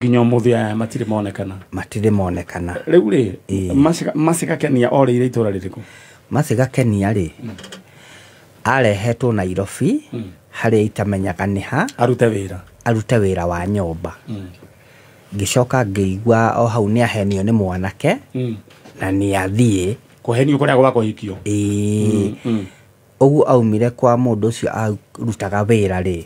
Nginya ũmũthĩ aya matirĩ monekana. Matirĩ monekana. Rĩu rĩ, Macigakenia orĩire itũra rĩrĩkũ? Macigakenia rĩ, arehetwo Nairobi harĩa itamenyaga nĩ ha. Arute wĩra. Arute wĩra wa nyũmba. Ngĩcoka ngĩigua o hau nĩ ahenio nĩ mwanake na nĩ athiĩ. Kũhenio kũrĩa gwa kũhikio. Ĩĩ. Ũguo aumire kwa mũndũ ũcio arutaga wĩra rĩ,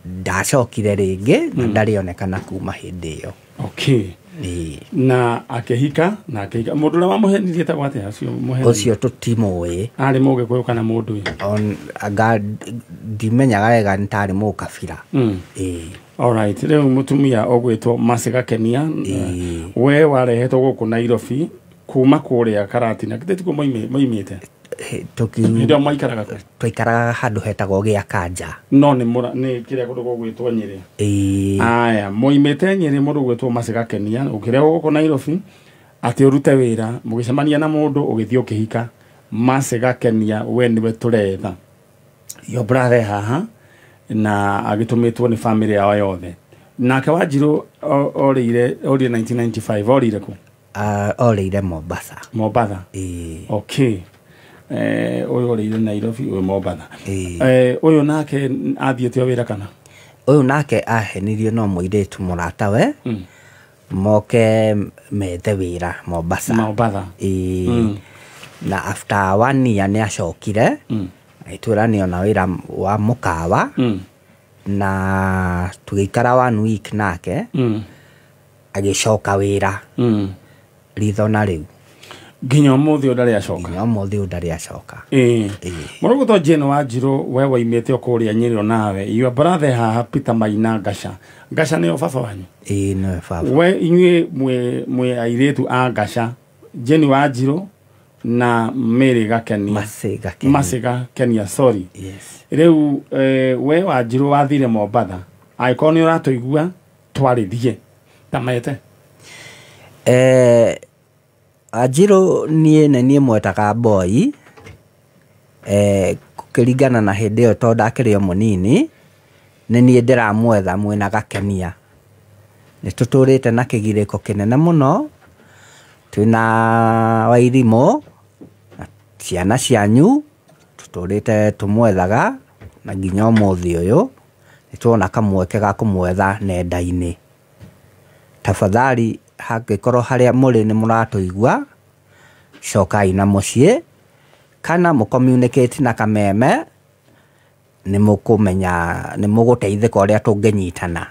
ndacokire rĩngĩ na ndarĩonekana kuma hĩndĩ ĩyo. Okay. Ĩĩ. Na akĩhika, na akĩhika. Mũndũ ũrĩa wamũhenirie etagwo atĩa ũcio mũheni? Ũcio tũtimũĩ. Arĩ mũgĩkũyũ kana mũndũ? Anga ndimenyaga wega nĩ tarĩ mũkabira. Ĩĩ. Alright, rĩu mũtumia ũgwĩtwo Macigakenia, we warehetwo gũkũ Nairobi kuma kũrĩa Karatina, githĩ tikuo moimĩte? Hĩndĩ ĩyo mwaikaraga kũ? Twaikaraga handũ hetagwo gĩa Kanja. No nĩ mũra, nĩ kĩrĩa kũndũ gũgwĩtwo Nyĩrĩ. Ĩĩ. Aya, moimĩte Nyĩrĩ mũndũ ũgwĩtwo Macigakenia, ũkĩrehwo gũkũ Nairobi atĩ ũrute wĩra, mũgĩcemania na mũndũ ũgĩthiĩ ũkĩhika. Macigakenia we nĩwe tũretha. Your brother haha na agĩtũmĩtwo nĩ family yao yothe. Nake Wanjirũ orĩire 1995, orĩire kũ? Orĩire Mombasa. Mombasa. Ĩĩ. Okay. Ũyũ orĩire Nairobi, ũyũ Mombasa. Ĩĩ. Ũyũ nake athiĩte o wĩra kana? Ũyũ nake ahenirio no mũirĩtu mũratawe, moke methe wĩra Mombasa. Mombasa. Ĩĩ. Na after 1 year nĩ acokire, agĩtwĩra nĩ ona wĩra wa mũkawa, na tũgĩikara 1 week nake, agĩcoka wĩra. Ritho na rĩu. Nginya ũmũthĩ ũyũ ndarĩ acoka. Nginya ũmũthĩ ũyũ ndarĩ acoka. Ĩĩ. Ĩĩ. Mũrũgũtwo Jane Wanjirũ, we waimĩte o kũrĩa Nyĩrĩ nawe. Your brother haha Peter Maina Ngasha. Ngasha nĩo baba wanyu? Ĩĩ, nĩwe baba. We inyuĩ mwĩ airĩtu a Ngasha. Jane Wanjirũ na Mary Gakenia. Mercy Gakenia. Mercy Gakenia, sorry. Yes. Rĩu, we Wanjirũ wathire Mombatha. Angĩkorwo nĩ ũratũigua, twarĩrie. Ta mete. Wanjirũ niĩ nĩ niĩ mwetaga boy. Kũringana na hĩndĩ ĩyo tondũ ndakĩrĩ o mũnini, nĩ niĩ ndĩramwetha mwĩna Gakenia. Nĩ tũtũrĩte na kĩgirĩko kĩnene mũno, twĩna Wairimũ, na ciana cianyu, tũtũrĩte tũmwethaga, na nginya ũmũthĩ ũyũ, nĩ tuona kamweke ga kũmwetha nenda-inĩ. Tafadhali, hangĩkorwo harĩa mũrĩ nĩ mũratũigua, cokai na mũciĩ, kana mũ communicate na kameme, nĩ mũkũmenya, nĩ mũgũteithĩka ũrĩa tũngĩnyitana.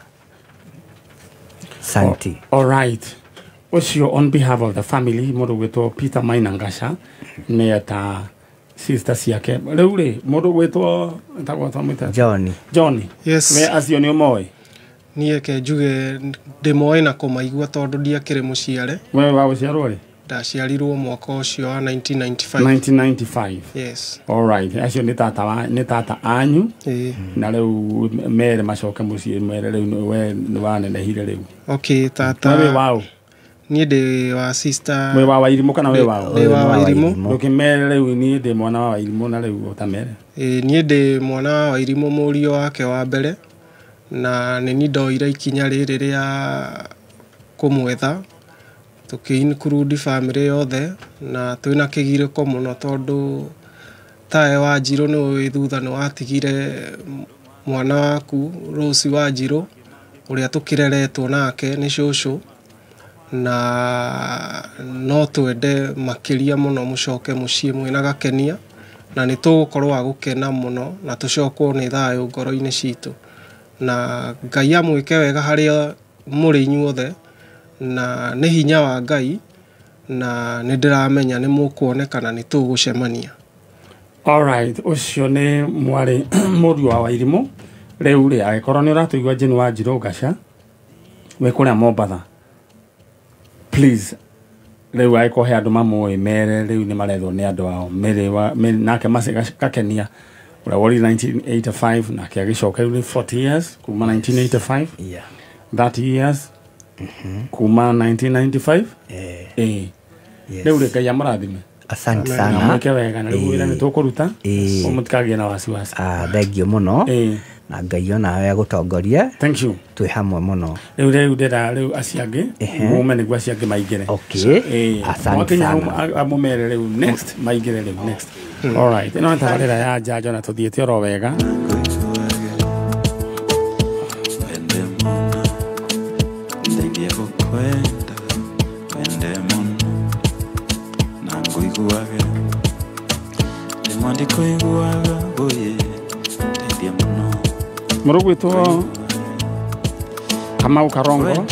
Santi. All right. Ũcio on behalf of the family, mũndũ ũgwĩtwo Peter Maina Ngasha, nĩ eta sister ciake. Rĩu rĩ, mũndũ ũgwĩtwo, etagwo twamwĩta? Johnny. Johnny. Yes. We acio nĩ ũmoĩ? Niĩ ke njuge ndĩmoĩ na kũmaigua tondũ ndiakĩrĩ mũciare. Wewe wa gũciarwo rĩ? Ndaciarirwo mwaka ũcio wa 1995. 1995. Yes. All right. Acio nĩ tata wa, nĩ tata anyu. Ĩĩ. Na rĩu mere macoke mũciĩ, mere rĩu we nĩ wanenehire rĩu. Okay, tata. We wĩ waũ? Niĩ ndĩ wa sister. Wĩ wa Wairimũ kana wĩ waũ? Ndĩ wa Wairimũ. Ndũkĩmere rĩu niĩ ndĩ mwana wa Wairimũ na rĩu ũtamere. Ĩĩ, niĩ ndĩ mwana wa Wairimũ, mũriũ wake wa mbere. Na nĩ niĩ ndoire ikinya rĩrĩ rĩa kũmwetha. Tũkĩ include family yothe na twĩna kĩgirĩko mũno tondũ tawe Wanjirũ nĩ ũĩ thutha nĩ watigire mwana waku Rose Wanjirũ ũrĩa tũkĩreretwo nake nĩ cũcũ, na no twende makĩria mũno mũcoke mũciĩ mwĩna Gakenia, na nĩ tũgũkorwo a gũkena mũno na tũcokwo nĩ thayũ ngoro-inĩ citũ, na Ngai amwĩke wega harĩa mũrĩ inyuothe, na nĩ hinya wa Ngai, na nĩ ndĩramenya nĩ mũkuonekana nĩ tũgũcemania. All right, ũcio nĩ mwarĩ mũriũ wa Wairimũ. Rĩu rĩ, angĩkorwo nĩ ũratũigua Jane Wanjirũ Ngasha wĩ kũrĩa Mombatha, please, rĩu angĩkorwo he andũ mamũĩ mere rĩu nĩ marethwo nĩ andũ ao. Mary wa, Mary, nake Mercy Gakenia ũrĩa worire 1985, nake agĩcoka rĩu nĩ 40 years kuma 1985. Yeah. 30 years kuma 1995. Yes. Rĩu rĩ, Ngai amũrathime. Asante Amen. sana. Mwĩke wega na rĩu wĩra nĩ tũkũruta. Ĩĩ. Mũtikagĩe na wasiwasi. Thank you mũno. Na Ngai onawe agũtongorie. Thank you. Twĩ hamwe mũno. Rĩu ndĩra rĩu acio angĩ mume nĩguo acio angĩ maingĩre. Okay. Asante sana. Amũmere rĩu next maingĩre rĩu next. All right. Ĩno nĩ tabarĩra ya njanjo na tũthiĩte oro wega. Mũrũgwĩtwo Kamau Karongo.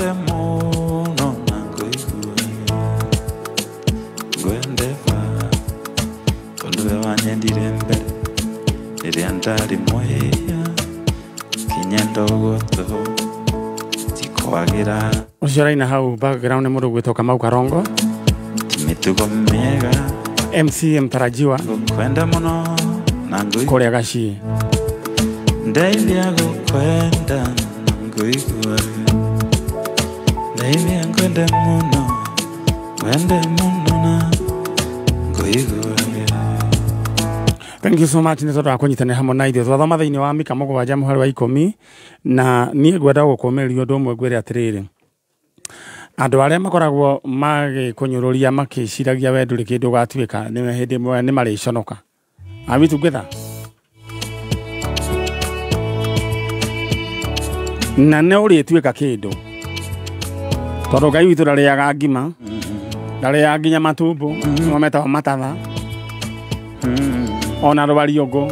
Ũcio ũraina hau background nĩ mũrũgwĩtwo Kamau Karongo, MC mtarajiwa kũrĩa Gacii. Ndeithia gukwenda nguiguage, ndeithia ngwende muno, ngwende muno na nguiguage. Thank you so much nĩ tondũ wa kũnyitanĩra hamwe na ithuĩ. Twathoma thĩinĩ wa Mika 7 mũhari wa 10 na niĩ ngwenda gũkũmĩrĩria ũndũ ũmwe ngwĩre atĩrĩrĩ, andũ arĩa makoragwo magĩkũnyũrũria makĩciragia we ndũrĩ kĩndũ ũgatuĩka, nĩ hĩndĩ ĩmwe nĩ marĩconoka. Are we together? Na nĩ ũrĩtuĩka kĩndũ tondũ Ngai witũ ndarĩaga ngima, ndarĩaga nginya matumbo nĩmo metagwo matatha, ona rwariũngũ.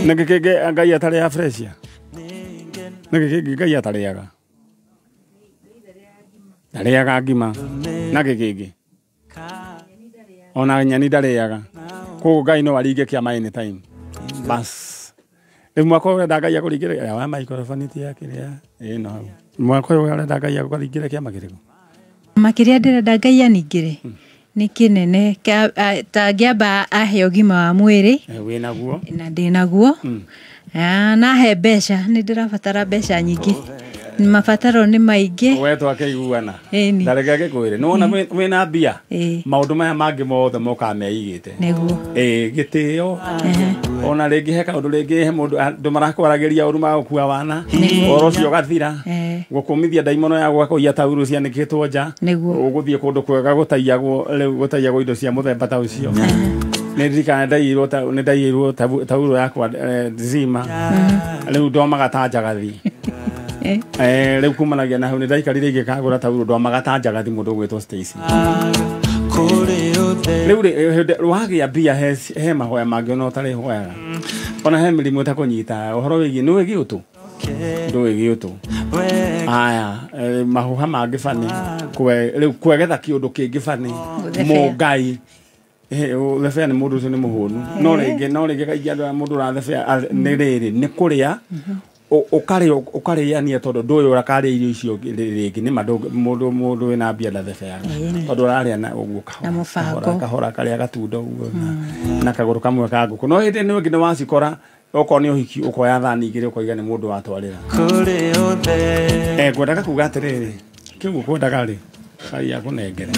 Nĩkĩ kĩngĩ Ngai atarĩaga fresh? Nĩkĩ kĩngĩ Ngai atarĩaga? Ndarĩaga ngima. Nakĩ kĩngĩ? Ona nyeni ndarĩaga. Koguo Ngai no aringe kĩama anytime. Bas. Rĩu mwaka ũyũ ũrenda Ngai akũringĩre wa microphone ti ya kĩrĩa ĩno hau. Mwaka ũyũ ũrenda Ngai akũringĩre kĩama kĩrĩkũ? Makĩria ndĩrenda Ngai aningĩre nĩ kĩnene ta ngĩamba ahe ũgima wa mwĩrĩ. Wĩ naguo? Na ndĩ naguo. Na he mbeca, nĩ ndĩrabatara mbeca nyingĩ. Mabataro nĩ maingĩ. We twakĩiguana. Na reke ngĩkwĩre, nĩ wona wĩna mbia, maũndũ maya mangĩ mothe mokaga meigĩte. Nĩguo. Gĩtĩo. Ona rĩngĩ he kaũndũ rĩngĩ he mũndũ andũ marakwaragĩria ũru magũkua wana. Ũhoro ũcio ũgathira. Gũkũmithia ndaimono ya gwakũiya taurũ cianĩkĩtwo nja. Ũgũthiĩ kũndũ kwega gũtaiyagwo rĩu gũtaiyagwo indo cia mũthemba ta ũcio. Nĩ ndirikana nĩ ndaiyĩirwo taurũ yakwa nzima. Rĩu ndomaga ta njagathi. Rĩu kumanagia na hau nĩ ndaikarire ingĩkagũra taurũ ndomaga ta njagathi mũndũ ũgwĩtwo Stacy. Rĩu rĩ wagĩa mbia he mahoya mangĩ ona ũtarĩhoyaga. Ona he mĩrimũ ĩtakũnyita ũhoro wĩgiĩ nĩ wĩgiĩ ũtũ? Ndũĩ gĩũtũ. Aya, mahuha mangĩ bani rĩu kwegetha kĩũndũ kĩngĩ bani mũngai. Ũthebea nĩ mũndũ ũcio nĩ mũhũnu. No rĩngĩ kaingĩ andũ arĩa mũndũ ũrathebea nĩ rĩrĩ nĩ kũrĩa ũkarĩania tondũ ndũĩ ũrakarĩa irio icio rĩngĩ nĩ ma mũndũ wĩna mbia ndathebeaga tondũ ũrarĩa na ũguo kahora kahora karĩa gatunda ũguo na kagũrũ kamwe ka ngũkũ. No hĩndĩ ĩno ĩngĩ nĩ wacikora okorwo nĩ ũhiki ũkoya thani igĩrĩ ũkoiga nĩ mũndũ watwarĩra. Ngwendaga kuga atĩrĩrĩ, kĩu ũkwendaga rĩ Ngai akũnengere.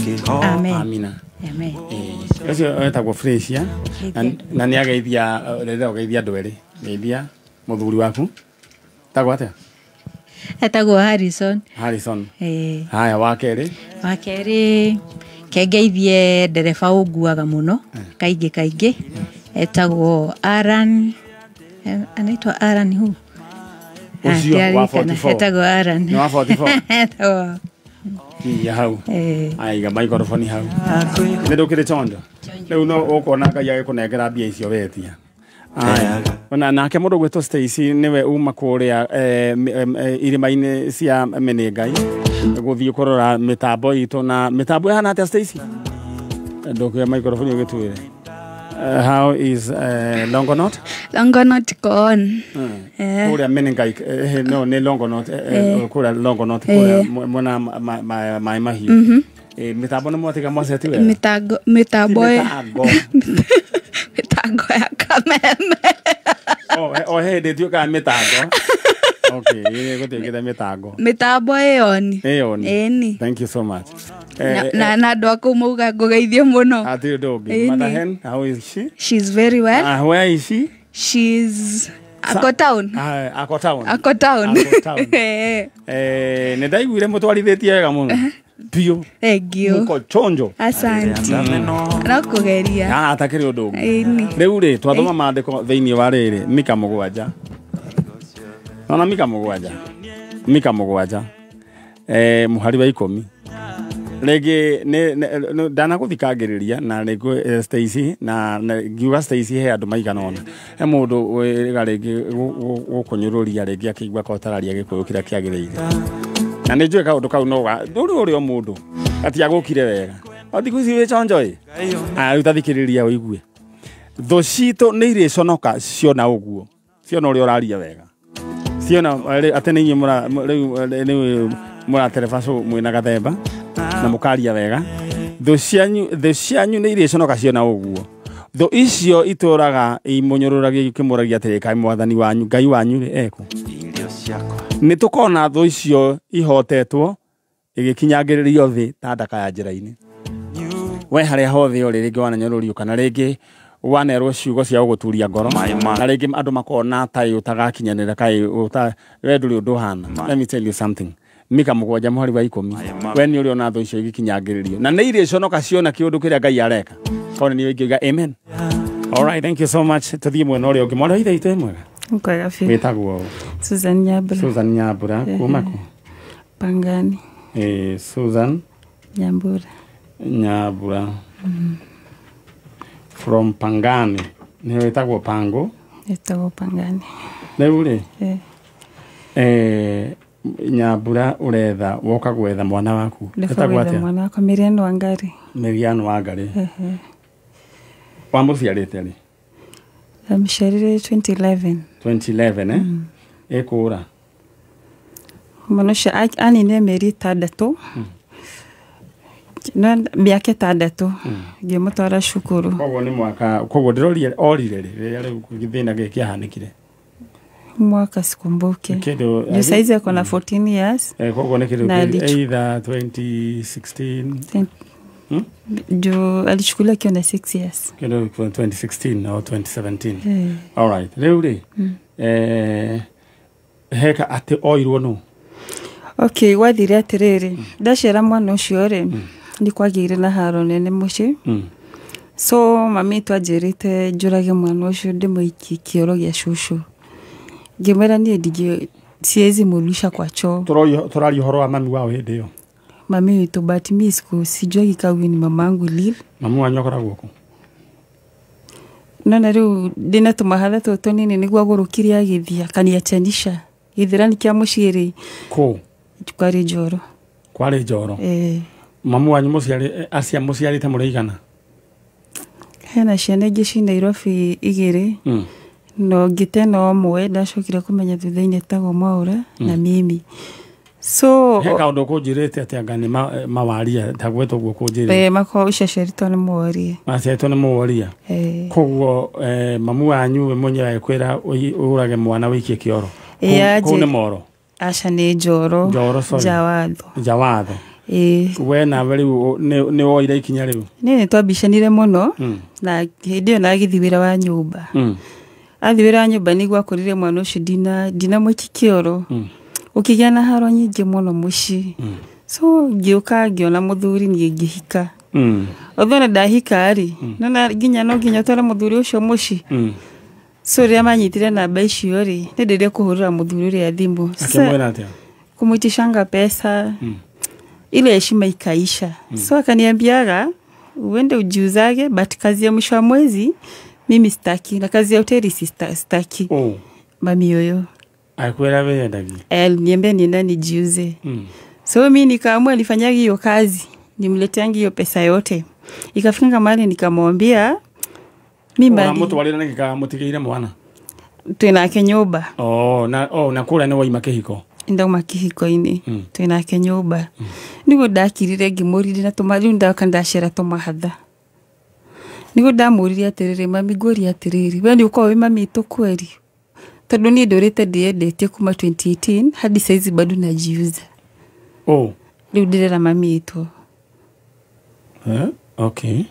Amina. Amen. Ũcio wetagwo Fresia na nĩ ageithia rĩrĩa ũgeithia andũ erĩ, geithia mũthuri waku. Tagwo atĩa? Etagwo Harrison. Harrison. Haya, wa kerĩ? Wa kerĩ kengeithie ndereba ũnguaga mũno kaingĩ kaingĩ, etagwo Aran. Anaitwa Aran hu? Ũcio wa 44. Etagwo Aran. Nĩ wa 44. Etagwo. Kinya hau. Aiga microphone hau. Nĩ ndũkĩrĩ chonjo. Rĩu no ũkona Ngai agĩkũnengera mbia icio wetia. Aya. Ona nake mũndũ gwĩtwo Stacy nĩwe uma kũrĩa irĩma-inĩ cia Menengai gũthiĩ kũrora mĩtambo itũ na mĩtambo ĩhana atĩa Stacy? Ndũkĩoya microphone ũgĩtwĩre. How is Longonot? Longonot gone. Kũrĩa Menengai no nĩ Longonot kũrĩa Longonot kũrĩa mwena Maĩ Mahiũ. Mĩtambo nĩ mwatiga mwaceti wega? Mĩtambo mĩtango ya kameme. O hĩndĩ ĩtuĩkaga mĩtango. Okay, gũtuĩkĩte mĩtango. Mĩtambo ĩyo Ĩyo ni. Thank you so much. Na na andũ a kũu mauga ngũgeithio mũno. Hatirĩ ũndũ ũngĩ. Mother Hen, how is she? She's very well. Where is she? She's Ako town. Ako town. Ako town. Ako town. Nĩ ndaiguire mũtwarithĩtie wega mũno. Biũ. Thank you. Mũko chonjo. Asante. No kũgeria. Atakĩrĩ ũndũ ũngĩ. Rĩu rĩ twathoma maandĩko thĩinĩ wa rĩrĩ Mika 7. Nona Mika 7. Mika 7. Mũhari wa 10. Rĩngĩ nĩ ndanagũthikagĩrĩria na rĩngĩ Stacy na ngiuga Stacy he andũ maigana ũna. He mũndũ wĩga rĩngĩ gũkũnyũrũria rĩngĩ akĩigua ko ũtararia Gĩkũyũ kĩrĩa kĩagĩrĩire. Na nĩ njũĩ kaũndũ kau no ndũrĩ ũrĩ o mũndũ gatiagũkire wega. O thikũ ici wĩ chonjo ĩ. Rĩu tathikĩrĩria ũigue. Thũ citũ nĩ irĩconoka ciona ũguo. Ciona ũrĩa ũraria wega. Ciona atĩ nĩ inyuĩ rĩu mũraterebacũ mwĩna gathemba na mũkaria wega. Thũ cianyu nĩ irĩconoka ciona ũguo. Thũ icio itũraga imũnyũrũragia ikĩmũragia atĩrĩ, kaĩ mwathani wanyu Ngai wanyu rĩ ekũ. Nĩ tũkona thũ icio ihotetwo igĩkinyangĩrĩrio thĩ ta ndaka ya njĩra-inĩ. We harĩa hothe ũrĩ rĩngĩ wananyũrũrio kana rĩngĩ wanerwo ciugo cia gũgũturia ngoro na rĩngĩ andũ makona ta ũtagakinyanĩra kaĩ we ndũrĩ ũndũ ũhana. Let me tell you something. Mika 7 mũhari wa 10. We nĩ ũrĩ ona thũ icio igĩkinyangĩrĩrio na nĩ irĩconoka ciona kĩũndũ kĩrĩa Ngai areka. Korwo nĩ ingĩuga amen. All right, thank you so much. Tũthiĩ mwena ũrĩa ũngĩ. Mwarĩ wa ithe witũ mwega. Kwega biũ. Wĩtagwo Susan Nyambura. Susan Nyambura kuma kũ? Pangani. Susan Nyambura. Nyambura. From Pangani. Nĩ wĩtagwo Pango? Wĩtagwo Pangani. Rĩu rĩ? Nyambura ũretha woka gwetha mwana waku. Etagwo atĩa? Mwana wakwa Miriam Wangari. Miriam Wangari. Wamũciarĩte rĩ? Ndamũciarire 2011. 2011 eh? Ĩkũra? Mwana ũcio aninire mĩeri 6. No mĩaka 6 ngĩmũtwara cukuru. Koguo nĩ mwaka, koguo ndĩroria orire rĩ rĩrĩa rĩu gĩthĩna gĩkĩ kĩahanĩkire? Mwaka sikumbuke. Juu saizi ako na 14 years. Koguo nĩ kĩndũ either 2016. Juu alichukuliwa akiwa na 6 years. Kĩndũ 2016 or 2017. All right. Rĩu rĩ heka atĩ oirwo nũ? Okay, gwathire atĩrĩrĩ, ndaciara mwana ũcio rĩ nĩ kwagĩire na haro nene mũciĩ. So mami twanjĩrĩte njũrage mwana ũcio ndĩmũikie kĩoro gĩa cũcũ. Ngĩmwĩra niĩ ndingĩ siwezi murudisha kwa choo. Tũraria ũhoro wa mami wao hĩndĩ ĩyo? Mami witũ, but mi sijuagi ka huyu ni mamangu lil. Mami wanyu akoragwo kũ? Nona rĩu ndĩna tũmahatha tũtũ tũnini nĩguo agũrũkire agĩthiĩ akaniachanisha. Gĩthĩrani kĩa mũciĩ rĩ. Kũ? Kwarĩ Njoro. Kwarĩ Njoro? Mamu wanyu mũciarĩ acia mũciarĩte mũrĩ igana? Hena ciana ingĩ ci Nairobi 2. No ngĩte no ũmwe ndacokire kũmenya thutha-inĩ etagwo Mwaũra na mimi. So he kaũndũ kũnjĩrĩte atĩ anga nĩ mawaria ta gwetwo ũguo kũnjĩrĩte. Makwa ũcio aciarĩtwo nĩ Mworia. Aciarĩtwo nĩ Mworia. Koguo mamu wanyu we mwenyewe agĩkwĩra ũrage mwana wĩikie kĩoro. Kũu nĩ Moro? Aca nĩ Njoro. Njoro, sorry. Njawatho. Njawatho. We nawe rĩu nĩ woire ikinya rĩu? Niĩ nĩ twambicanire mũno na hĩndĩ ĩyo na agĩthiĩ wĩra wa nyũmba. Athiĩ wĩra wa nyũmba nĩguo akorire mwana ũcio ndinamũikia kĩoro. Ũkĩgĩa na haro nyingĩ mũno mũciĩ. So ngĩũka ngĩona mũthuri niĩ ngĩhika. Although na ndahika rĩ, nona nginya no nginya ũtware mũthuri ũcio mũciĩ. So rĩrĩa manyitire namba icio rĩ, nĩ ndĩrĩa kũhũrĩra mũthuri ũrĩa thimũ. Akĩmwĩra atĩa? Kumwitishanga pesa. Ile heshima ikaisha. So akaniambiaga uende ujiuzage, but kazi ya mwisho wa mwezi mimi sitaki, na kazi ya hoteli sitaki. Mami yoyo akwĩra wendagia? Aliniambia nienda nijiuze. So mimi nikaamua nifanyage hiyo kazi, nimleteange hiyo pesa yote. Ikafika mahali nikamwambia mimi mali. Ũramũtwarĩra nĩkĩ kamũtigĩire mwana? Twĩnake nyũmba. Na kũrĩa nĩ waima kĩhiko? Ndauma kĩhiko-inĩ. Twĩnake nyũmba. Nĩguo ndakirire ngĩmũrire na rĩu ndoka ndacera tũmahatha. Nĩguo ndamũririe atĩrĩrĩ, mami ngũria atĩrĩrĩ, we nĩ ũkoragwo wĩ mami witũ kweri? Tondu niĩ ndũrĩte ndĩyendetie kuma 2018 hadi saizi bado najiuza. Oh. Rĩu ndĩrera mami witũ. Okay.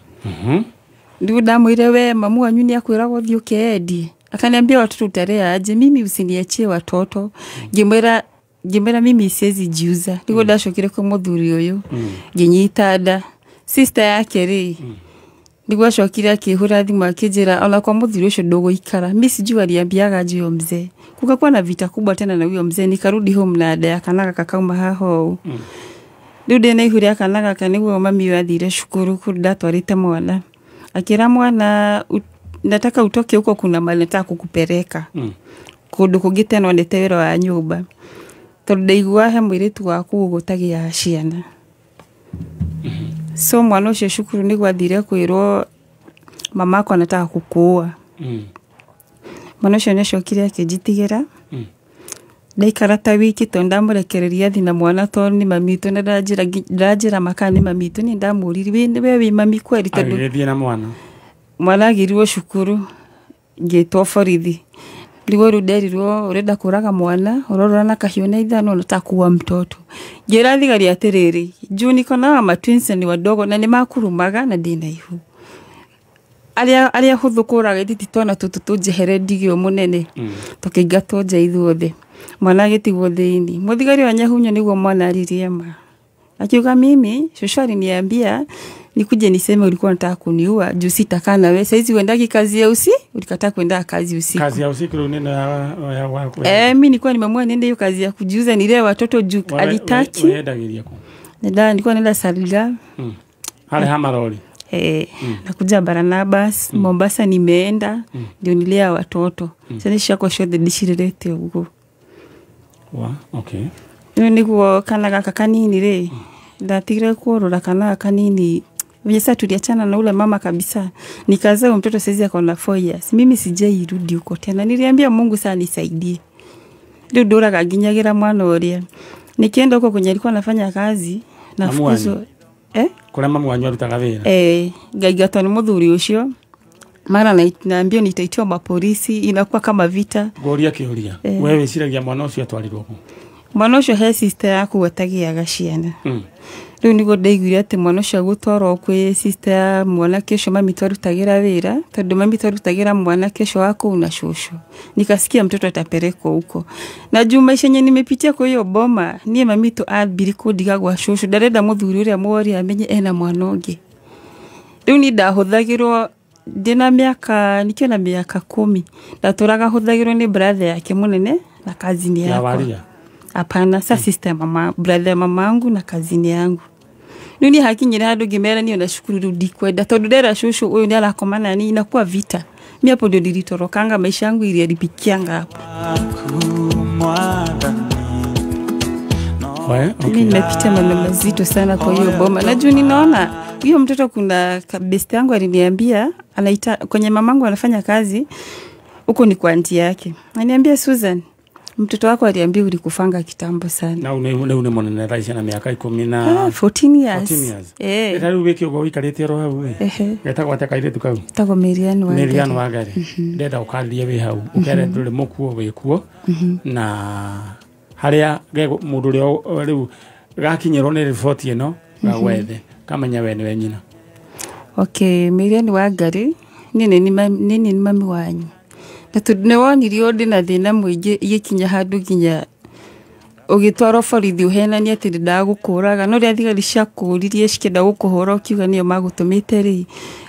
Rĩu ndamwĩre we mamu wanyu nĩ akwĩraga ũthiĩ ũkeendie. Akaniambia watoto utarea aje, mimi usiniachie watoto. Ngĩmwĩra mimi siwezi jiuza. Nĩguo ndacokire kwĩ mũthuri ũyũ. Ngĩnyita nda. Sister yake rĩ, nĩguo acokire akĩhũra thimũ akĩnjĩra ona kwa mũthuri ũcio ndũgũikara. Mi sijui aliambiaga aje huyo mzee. Kukakuwa na vita kubwa tena na huyo mzee, nikarudi home na nda ya kana gaka kauma haha ũũ. Rĩu ndĩna ihu rĩa kana gaka nĩguo mami ũyũ athire cukuru kũu ndatwarĩte mwana. Akĩra mwana nataka utoke huko kuna mahali nataka kukupeleka. Kũndũ kũngĩ tena onete wĩra wa nyũmba. Tondũ ndaigua he mũirĩtu wa kũu gũtagĩaga ciana. So mwana ũcio cukuru nĩguo athire kwĩrwo mamako anataka kukuua. Mwana ũcio nĩacokire akĩnjitigĩra. Ndaikara ta wiki tondũ ndamũrekereria athi na mwana tondũ nĩ mami witũ na ndanjĩra maka nĩ mami witũ nĩ ndamũririe we wĩ mami kweri tondũ agĩgĩthiĩ na mwana. Mwana agĩrirwo cukuru ngĩtwo borithi. Nĩguo rĩu nderirwo ũrenda kũraga mwana ũrorora na kahiũ na ithano unataka kuua mtoto. Ngĩra thigari atĩrĩrĩ juu niko na hawa matwins ni wadogo na nĩmakurumaga na ndĩna ihu. Arĩa hũthũ kũraga ithiti twana tũtũ tũnjehere ndigio mũnene. Tũkĩingatwo nja ithuothe. Mwana agĩtigwo thĩinĩ. Mũthigari wa Nyahunyo nĩguo mwana aririe ma. Akiuga mimi shosho aliniambia nikuje niseme ulikuwa unataka kuniua juu sitakaa na wewe. Saizi uendaki kazi ya usiku, ulikataa kwenda kazi usiku. Kazi ya usiku ndio ya mimi nilikuwa nimeamua niende hiyo kazi ya kujiuza nilee watoto juu alitaki. Uendagiria ku? Nenda nilikuwa naenda Salga. Hale hamaroli. Nakuja Barnabas, Mombasa nimeenda ndio nilea watoto. Sasa nishako shode dishirete huko. Wa, okay. Niguo kana gaka kanini rĩ ndatigire kuorora kana kanini venye sasa tuliachana na ule mama kabisa, nikazaa mtoto saizi ako na 4 years. Mimi sijairudi huko tena, niliambia Mungu sana nisaidie. Ndio ndoraga nginyagira mwana ũrĩa nikienda huko kwenye alikuwa anafanya kazi nafukuzwa. Kũrĩa mamu wanyu arutaga wĩra. Ngaigatwo nĩ mũthuri ũcio mara naambia nitaitiwa mapolisi, inakuwa kama vita. Ngoria kĩũria, wewe wĩciragia mwana ũcio atwarirwo kũ? Mwana ũcio he sister yaku atagĩaga ciana. Rĩu nĩguo ndaiguire atĩ mwana ũcio agũtwarwo kwĩ sister ya mwanake ũcio mami twarutagĩra wĩra, tondũ mami twarutagĩra mwanake ũcio wa kũu na cũcũ. Nikasikia mtoto atapelekwa huko. Na juu maisha yenye nimepitia kwa hiyo boma, niĩ mami tu ambiri kũndiga gwa cũcũ, ndarenda mũthuri ũrĩa mwori amenye ena mwana ũngĩ. Rĩu niĩ ndahũthagĩrwo ndĩna mĩaka, nikiwa na mĩaka 10, ndatũraga hũthagĩrwo nĩ brother yake mũnene na kazini yakwa. Hapana, sa sister mama, brother mama yangu na kazini yangu. Nuni hakinyira handu ngimera niyo nashukuru rĩu ndikwenda tondu ndera shushu uyu ni arakomana ni inakuwa vita. Mimi hapo ndio nilitorokanga, maisha yangu iliharibikianga hapo. Okay. Nimepitia mambo mazito sana kwa hiyo boma. Na juu ninaona huyo mtoto, kuna best yangu aliniambia anaita kwenye mamangu anafanya kazi huko ni kwa auntie yake. Ananiambia Susan, mtoto wako aliambia ulikufanga kitambo sana. Na une mwana thaa na miaka 10 na 14 years. 14 years. Rĩu wĩke ũguo ũikarĩte oro hau ĩ. Getagwo atĩa kairĩtu kau? Getagwo Marian Wangari. Marian Wangari. Ndenda ũkarĩrie wĩ hau. Ũkere ndũrĩ mũkuo wĩ kuo. Na harĩa mũndũ ũrĩa rĩu gakinyĩrwo nĩ riboti ĩno gagwethe kamenya we nĩwe nyina. Okay, Marian Wangari nini ni mami wanyu. Na tondũ nĩwonirio ndĩna thĩna mũingĩ igĩkinya handũ nginya ũgĩtwarwo borithi ũhenanie atĩ ndagũkũraga, no rĩrĩa thigari ciakũririe cikĩenda gũkũhũra ũkiuga nĩo magũtũmĩte rĩ,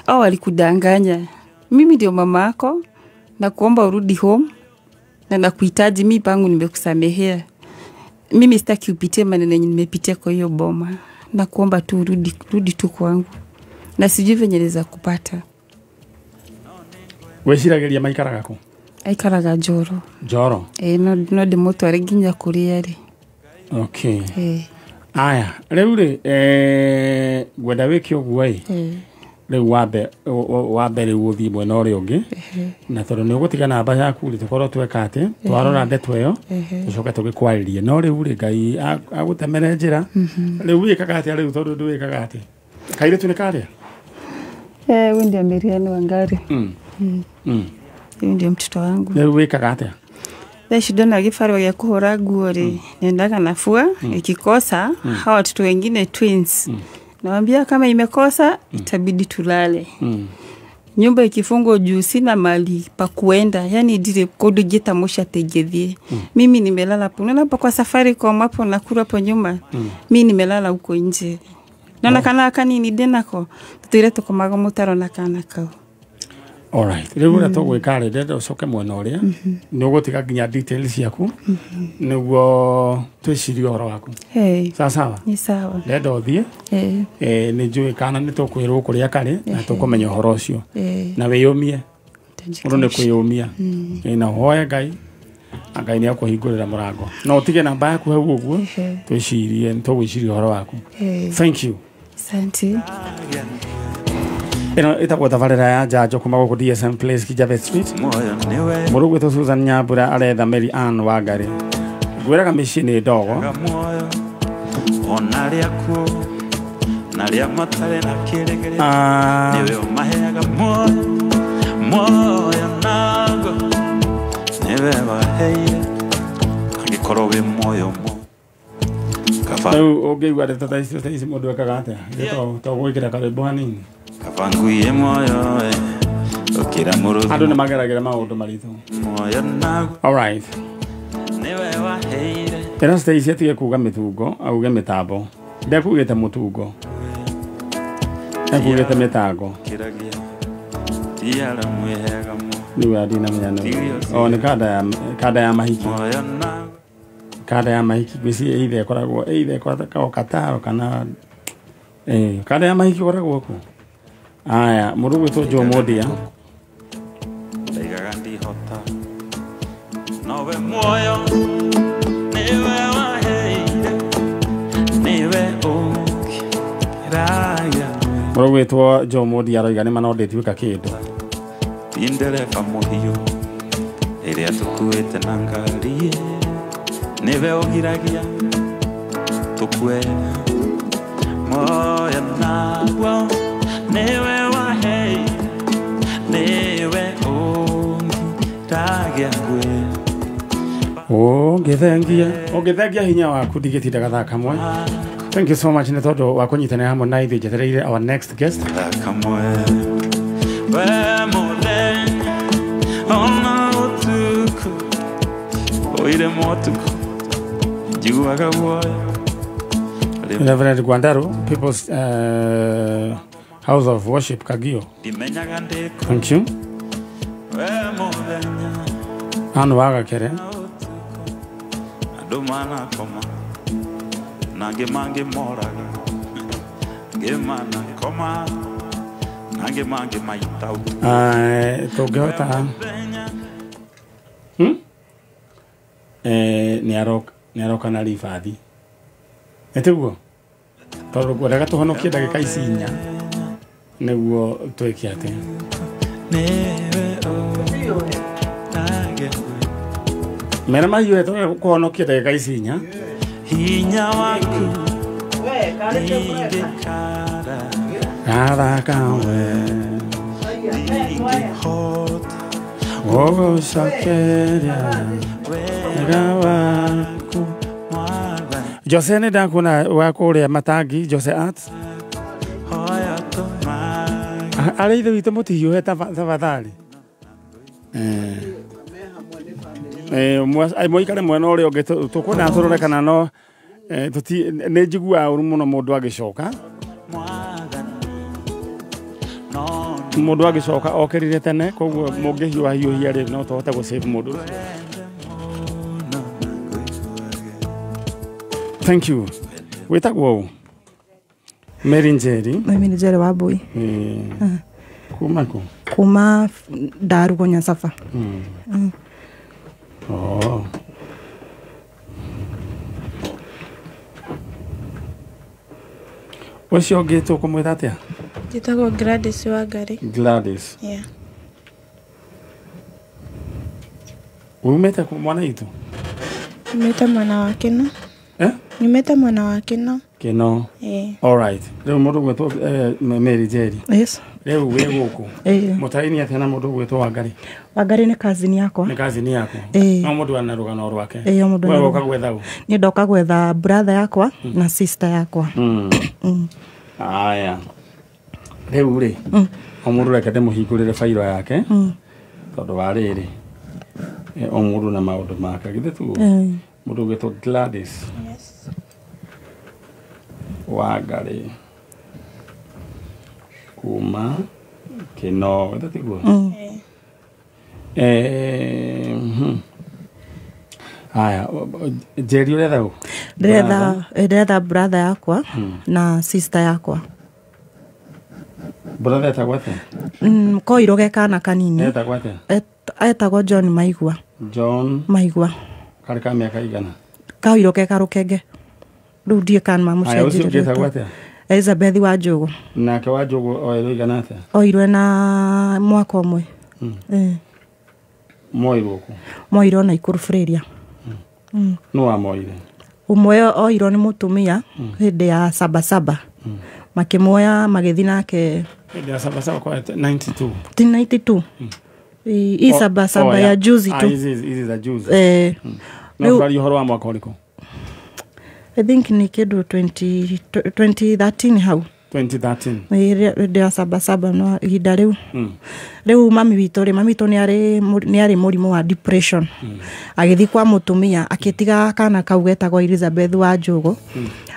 au walikudanganya. Mimi ndio mama yako na kuomba urudi home na nakuhitaji, mimi pangu nimekusamehea. Mimi sitaki upitie maneno yenye nimepitia kwa hiyo boma, na kuomba tu rudi tu kwangu. Na sijui venye naweza kupata. Wĩciragĩria maikaraga kũ? Aikaraga Njoro. Njoro? No ndĩmũtware nginya kũrĩa arĩ. Okay. Aya, rĩu rĩ, ngwenda wĩke ũguo ĩ. Rĩu wambe rĩu ũthiĩ mwena ũrĩa ũngĩ. Na tondũ nĩ ũgũtiga namba yaku rĩ, tũkorwo tweka atĩ, twarora ndeto ĩyo, tũcoke tũgĩkwarĩrie. No rĩu rĩ, Ngai agũtemere njĩra. Rĩu wĩkaga atĩa rĩu tondũ ndwĩkaga atĩ? Kairĩtu nĩ karĩa? Huyu ndio Marian Wangari. Huyu ndio mtoto wangu. Rĩu wĩkaga atĩa? Thaa ici ndona gĩbarũa gĩa kũhũra nguo rĩ, nendaga nafua, ikikosa hawa watoto wengine twins. Nawambia kama imekosa itabidi tulale. Nyumba ikifungwa juu sina mali pa kuenda, yani dire kodu jita mosha tegethie. Mimi nimelala hapo. Unaona hapo kwa Safaricom hapo Nakuru hapo nyuma. Mimi nimelala huko nje. Naona kana kanini denako. Tuire tukomaga mutaro na kana kau. All right. Rĩu ũrĩa tũgwĩka rĩ, ndĩrenda ũcoke mwena ũrĩa nĩ ũgũtiga nginya details ciaku nĩguo twĩcirie ũhoro waku. Sawa sawa? Ni sawa. Ndĩrenda ũthiĩ nĩ njũĩ kana nĩ tũkwĩrwo kũrĩa karĩ na tũkũmenya ũhoro ũcio na wĩyũmie. Mũndũ nĩ kwĩyũmia na ũhoe Ngai na Ngai nĩ akũhingũrĩra mũrango. No ũtige namba yaku hau ũguo twĩcirie, nĩ tũgwĩciria ũhoro waku. Thank you. Asante. Ĩno ĩtagwo tabarĩra ya njanjo kuma gũkũ DSM Place Kijabe Street. Mũrũ gwĩtwo Susan Nyambura aretha Mary Ann Wangari. Ngwĩraga mĩciĩ nĩ ndogo. Rĩu ũngĩigua ndeto ta icio ta ici mũndũ ekaga atĩa? To gwĩkĩra karwĩmbo hanini. Kabanguye moyo okira muru andu ni mageragera maundu maritu. All right. Niwe waheire Ĩno Stacy atige kuga mĩtungo auge mĩtambo. Ndekugĩte mũtungo, ekugĩte mĩtango. Rĩu ndinamenya nĩ o nĩ kanda ya mahiki. Kanda ya mahiki ngwĩciria either ĩkoragwo either ĩkoragwo Kataro kana kanda ya mahiki ĩkoragwo kũ? Aya, mũndũ gwĩtwo Joe Modia. Ndaigaga ndihota nowe muoyo niwe waheire niwe ũkĩragia. Mũndũ gwĩtwo Joe Modia aroiga nĩma no ndĩtuĩka kĩndũ. Ti ndereba mũhiũ ĩrĩa tũkuĩte na ngari niwe ũgiragia tũkue muoyo naguo niwe waheire niwe ũngiragia ngwe. Ũngĩthengia hinya waku ndigĩtinda gathaa kamwe. Thank you so much nĩ tondũ wa kũnyitanĩra hamwe na ithuĩ. Njetereire our next guest. Kamwe we mũthenya ona ũtukũ oire motukũ njiguaga guoya. Reverend Gwandaru, People's House of Worship Kagio. Thank you. Anu wagakere. Tũngĩhota nĩ aroka na ribathi. Nĩtiguo? Tondũ ngwendaga tũhonokie ndagĩka ici inya nĩguo twĩke atĩ. Mera mahiũhe tũrenda kũhonokia ndagĩka ici inya. Hinya waku ndingĩkara Gatha kamwe ndingĩhota gũgũcokeria wega waku. Jose nĩ ndakuona wa kũrĩa Matangi, Jose Arts. Arĩa ithe witũ mũtihiũhe tafadhali. Mũikare mwena ũrĩa ũngĩ tũkwenda tũrore kana no nĩ njiguaga ũru mũno mũndũ agĩcoka. Mũndũ agĩcoka okĩrire tene koguo mũngĩhiũha hiũhia rĩ no tũhote gũ save mũndũ ũcio. Thank you. Wĩtagwo ũ? Mary Njeri. Mimi ni Njeri Wambui. Kuma kũ? Kuma Ndarugo Nyansaba. Oh. Ũcio ũngĩ tũkũmwĩta atĩa? Njĩtagwo Gladys Wangari. Gladys. Yeah. Umĩte kũ mwana witũ? Nyumĩte mwena wa Kĩno. Nyumĩte mwena wa Kĩno. Kĩno. Eh. All right. Rĩu mũndũ gwĩtwo Mary Njeri. Yes. Rĩu wĩ gũkũ. Mũtaini atĩa na mũndũ ũgwĩtwo Wangari? Wangari nĩ cousin yakwa. Nĩ cousin yaku. No mũndũ ana rũgano rwake. Ĩĩ, o mũndũ We ana woka gwetha ũ? Niĩ ndoka gwetha brother yakwa na sister yakwa. Aya. Rĩu rĩ, o mũndũ reke ndĩmũhingũrĩre bairo yake, tondũ wa rĩrĩ, o mũndũ na maũndũ make, githĩ tuo? Mũndũ ũgwĩtwo Gladys Wangari kuma Kĩno, githĩ tiguo? Aya, Njeri, ũretha ũ? Ndĩretha brother yakwa na sister yakwa. Brother etagwo atĩa? Koirwo ge kana kanini. Etagwo atĩa? Etagwo John Maigua. John Maigua. Karĩ ka mĩaka igana? Koirwo ke karũkenge, rĩu ndiĩ kana Aya, ũcio ũngĩ etagwo mamũcenjirie. atĩa? Elizabeth wa Njũgũ. Nake wa Njũgũ oirwo igana atĩa? Oirwe na mwaka ũmwe. Moirwo kũ? Moirwo Naikuru Freria. Nũ wamoire? Ũmwe oirwo nĩ mũtumia hĩndĩ ya sabasaba, makĩmuoya magĩthiĩ nake. Hĩndĩ ya sabasaba kwa 92? Ti 92. Hii sabasaba Oh, ya juzi tu. Hizi za juzi. Eh. No Rĩu twarie ũhoro wa mwaka ũrĩkũ? I think nĩ kĩndũ 20 2013 hau. 2013. Hĩndĩ ya sabasaba, no ihinda rĩu. Rĩu mami witũ rĩ, mami witũ nĩ arĩ mũrimũ wa depression. Agĩthiĩ kwa mũtumia, akĩtiga kana kau getagwo Elizabeth wa Njũgũ,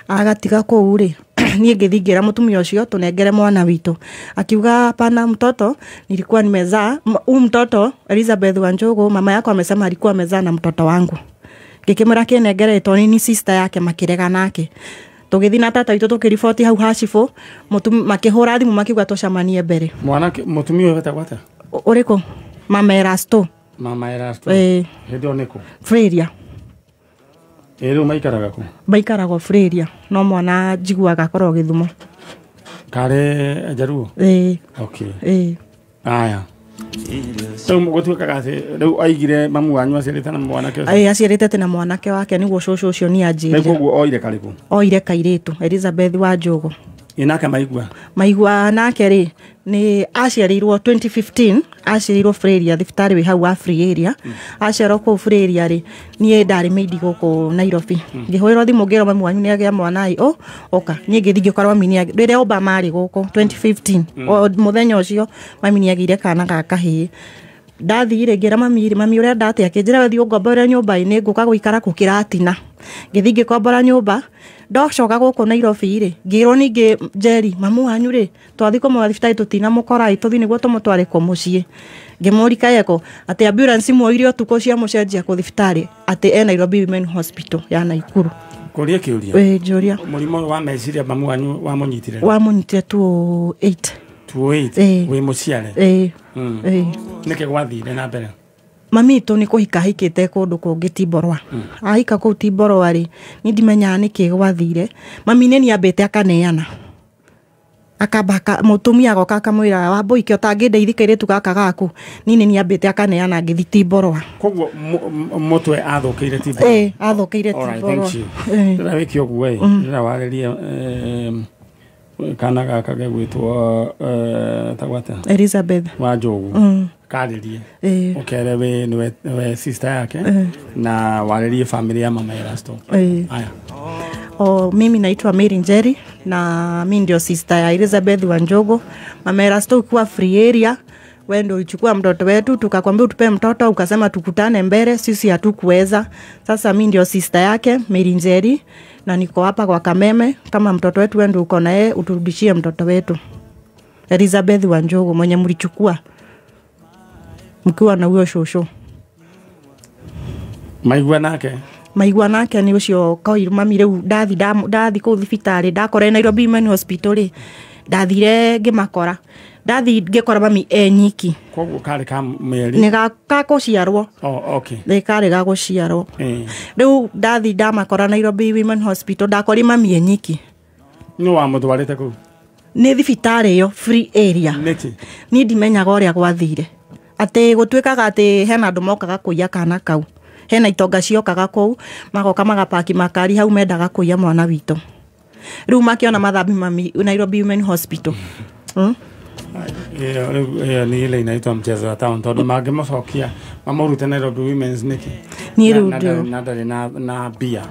agatiga kũu rĩ. Niĩ ngĩthiĩ ngĩra mũtumia ũcio tũnengere mwana witũ, akiuga hapana, mtoto nilikuwa nimezaa huu mtoto Elizabeth wa Njũgũ, mama yako amesema alikuwa amezaa na mtoto wangu. Ngĩkĩmwĩra kĩnengere tondũ ni sister yake, makĩrega nake. Tũgĩthiĩ na tata witũ tũkĩriboti hau hacibũ, makĩhũra thimũ makiuga tũcemanie mbere. Mwanake mũtumia ũyũ etagwo atĩa? Ũrĩkũ? Mama Erasto. Mama Erasto. Ĩĩ. Hĩndĩ ĩyo nĩkũ? Freria. Ĩ rĩu maikaraga kũ? Maikaragwo Freria, no mwana njiguaga akorwo Gĩthumo. Karĩ Njaruo? Ĩĩ. Okay. Ĩĩ. Aya, rĩu gũtuĩkaga atĩ rĩu aigire mamu wanyu aciarĩte na mwanake ũcio? Ĩĩ, aciarĩte tena mwanake wake, nĩguo cũcũ ũcio nĩ Rĩu anjĩrire. Koguo oire karĩkũ? Oire kairĩtu Elizabeth wa Njũgũ. Ĩ nake Maigua? Maigua nake rĩ, nĩ aciarĩirwo 2015, aciarĩirwo Freria, thibitarĩ wĩ hau wa Free Area. Aciarwo kũu Freria rĩ, niĩ ndarĩ maidi gũkũ Nairobi. Ngĩhũrĩrwo thimũ ngĩrwo mami wanyu nĩ agĩa mwana ĩ, oka. Niĩ ngĩthiĩ ngĩkora mami nĩ rĩrĩa Obama arĩ gũkũ 2015, o mũthenya ũcio mami nĩ agĩire kana ga kahĩĩ. Ndathire ngĩra mami rĩ, "Mami, ũrenda atĩa?" Akĩnjĩra, "We thiĩ ũngomborere nyũmba ĩ, nĩ ngũka gũikara kũ kĩratina." Ngĩthiĩ ngĩkombora nyũmba. Ndocoka gũkũ Nairobi rĩ, ngĩrwo ningĩ, "Njeri, mamu wanyu rĩ, twathiĩ kũmũra thibitarĩ tũtinamũkora ĩ, tũthiĩ nĩguo tũmũtware kũ mũciĩ." Ngĩmũria kayeko atĩ ambulance muoire ũtukũ ciamũcenjia kũ thibitarĩ, atĩ e Nairobi Women Hospital ya Naikuru. Kũria kĩũria. Ĩ, njũria. Mũrimũ ũyũ wa meciria mamu wanyu wamũnyitire? Wamũnyitire 2008. 28? Ĩĩ. Wĩ mũciare? Ĩĩ. Ĩĩ. Nĩkĩ gwathire na mbere? Mami itũ nĩ kũhika ahikĩte kũndũ kũngĩ Timborwa. Ahika kũu Timborwa rĩ, niĩ ndimenyaga nĩkĩ gwathire. Mami nĩ niambĩte akaneana, akamba mũtumia agoka akamwĩra, "Wambũi, kĩ ũtangĩndeithia kairĩtu gaka gaku?" Niĩ nĩ niambĩte akaneana, ngĩthi Timborwa. Koguo mũtwe athũkĩire Timborwa? Ĩĩ, athũkĩire Alright, Timborwa. thank you. Ĩĩ. Ndĩrenda wĩke ũguo ĩ, ndĩrenda warĩrie kana gaka gegwĩtwo tagwo atĩa? Elizabeth. Wa Njũgũ. Karĩrie. Ũkere wĩ nĩwe we sister yake na warĩrie family ya mama Erasto. Ĩĩ. Aya. O, mimi naitwa Mary Njeri na mi ndio sister ya Elizabeth Wanjogo. Mama Erasto, ukiwa Free Area, wewe ndio ulichukua mtoto wetu, tukakwambia utupe mtoto, ukasema tukutane mbele, sisi hatukuweza. Sasa mi ndio sister yake Mary Njeri na niko hapa kwa Kameme. Kama mtoto wetu wewe ndio uko na yeye, uturudishie mtoto wetu Elizabeth Wanjogo mwenye mlichukua mkiwa na huyo shosho. Maigua nake? Maigua nake nĩ ũcio koiru mami. Rĩu ndathi ndathi kũu thibitarĩ, ndakora Nairobi Women Hospital rĩ, ndathire ngĩmakora, ndathi ngĩkora mami e nyiki. Koguo karĩ ka mĩeri? Nĩ ga gũciarwo. Oh, okay. Nĩ karĩ ga gũciarwo. Rĩu ndathi ndamakora Nairobi Women Hospital, ndakori mami e nyiki. Nĩ wamũtwarĩte kũu? Nĩ thibitarĩ ĩyo Free Area. Nĩkĩ? Niĩ ndimenyaga ũrĩa gwathire, atĩ gũtuĩkaga atĩ hena andũ mokaga kũiya kana kau, hena itonga ciokaga kũu, magoka magapaki makari hau, mendaga kũiya mwana witũ. Rĩu makĩona mathambi mami Nairobi Women Hospital. Ĩyo nĩ ile inaitwa mchezo wa town tondũ mangĩmũcokia mamũrute Nairobi Women's nĩkĩ? Niĩ rĩu na ndarĩ na mbia.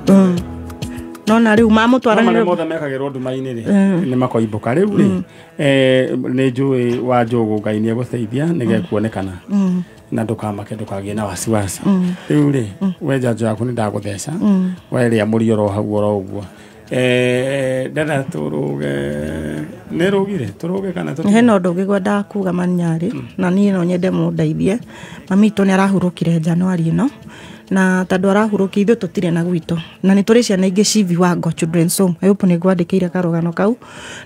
No na rĩu mamũtwara nĩ mothe mekagĩrwo nduma-inĩ rĩ nĩ makoimbũka rĩu rĩ nĩ njũĩ wa Njũgũ Ngai nĩ egũteithia nĩgekuonekana na ndũkamake ndũkagĩe na wasiwasi. Rĩu rĩ we njanjo yaku nĩ ndagũtheca we rĩa mũri oro hau oro ũguo. Dada tũrũge nĩ rũgire tũrũge kana tũtige? Hena ũndũ ũngĩ ngwendaga kuga Manyarĩ na niĩ no nyende mũndeithie. Mami witũ nĩ arahurũkire January ĩno na tondũ arahurũkire ithuĩ tũtirĩ na gwitũ na nĩ tũrĩ ciana ingĩ ci Viwango Children's Home. I hope nĩ ngwandĩkĩire karũgano kau.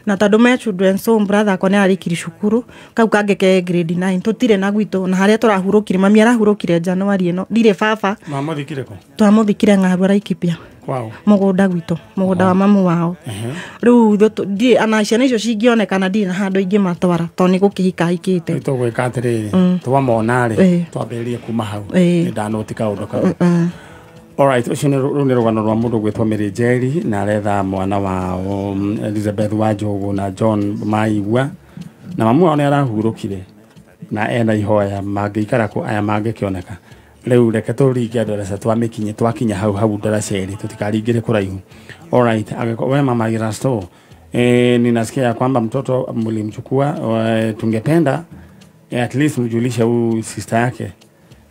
Na tondũ me Children's Home brother akwa nĩ ararĩkirie cukuru kau kangĩ ke grade 9 tũtirĩ na gwitũ na harĩa tũrahurũkire mami arahurũkire January ĩno ndirĩ baba. Mamũthikire kũ? Twamũthikire Ng'arua Laikipia. Wow. Mũgũnda gwitũ mũgũnda wa mamu wao. Rĩu ithuĩ ana ciana icio cingĩonekana ndirĩ na handũ ingĩmatwara tondũ nĩ gũkĩhika hikĩte. Rĩu tũgwĩka atĩrĩrĩ twamona rĩ twambĩrĩrie kuma hau nĩ ndanoti kaũndũ kau. Alright, ũcio rũu nĩ rũgano rwa mũndũ gwĩtwo Mary Njeri na aretha mwana wao Elizabeth wa Njũgũ na John Maigua na mamu wao nĩ arahurũkire na ena ihoya mangĩikara kũ aya mangĩkĩoneka. Rĩu reke tũringe ndaraca twamĩkinye twakinya hau hau ndaraca ĩrĩ tũtikaringĩre kũraihu. Alright, we mama Erasto, ninasikia ya kwamba mtoto mlimchukua, tungependa at least mjulishe huyu sister yake.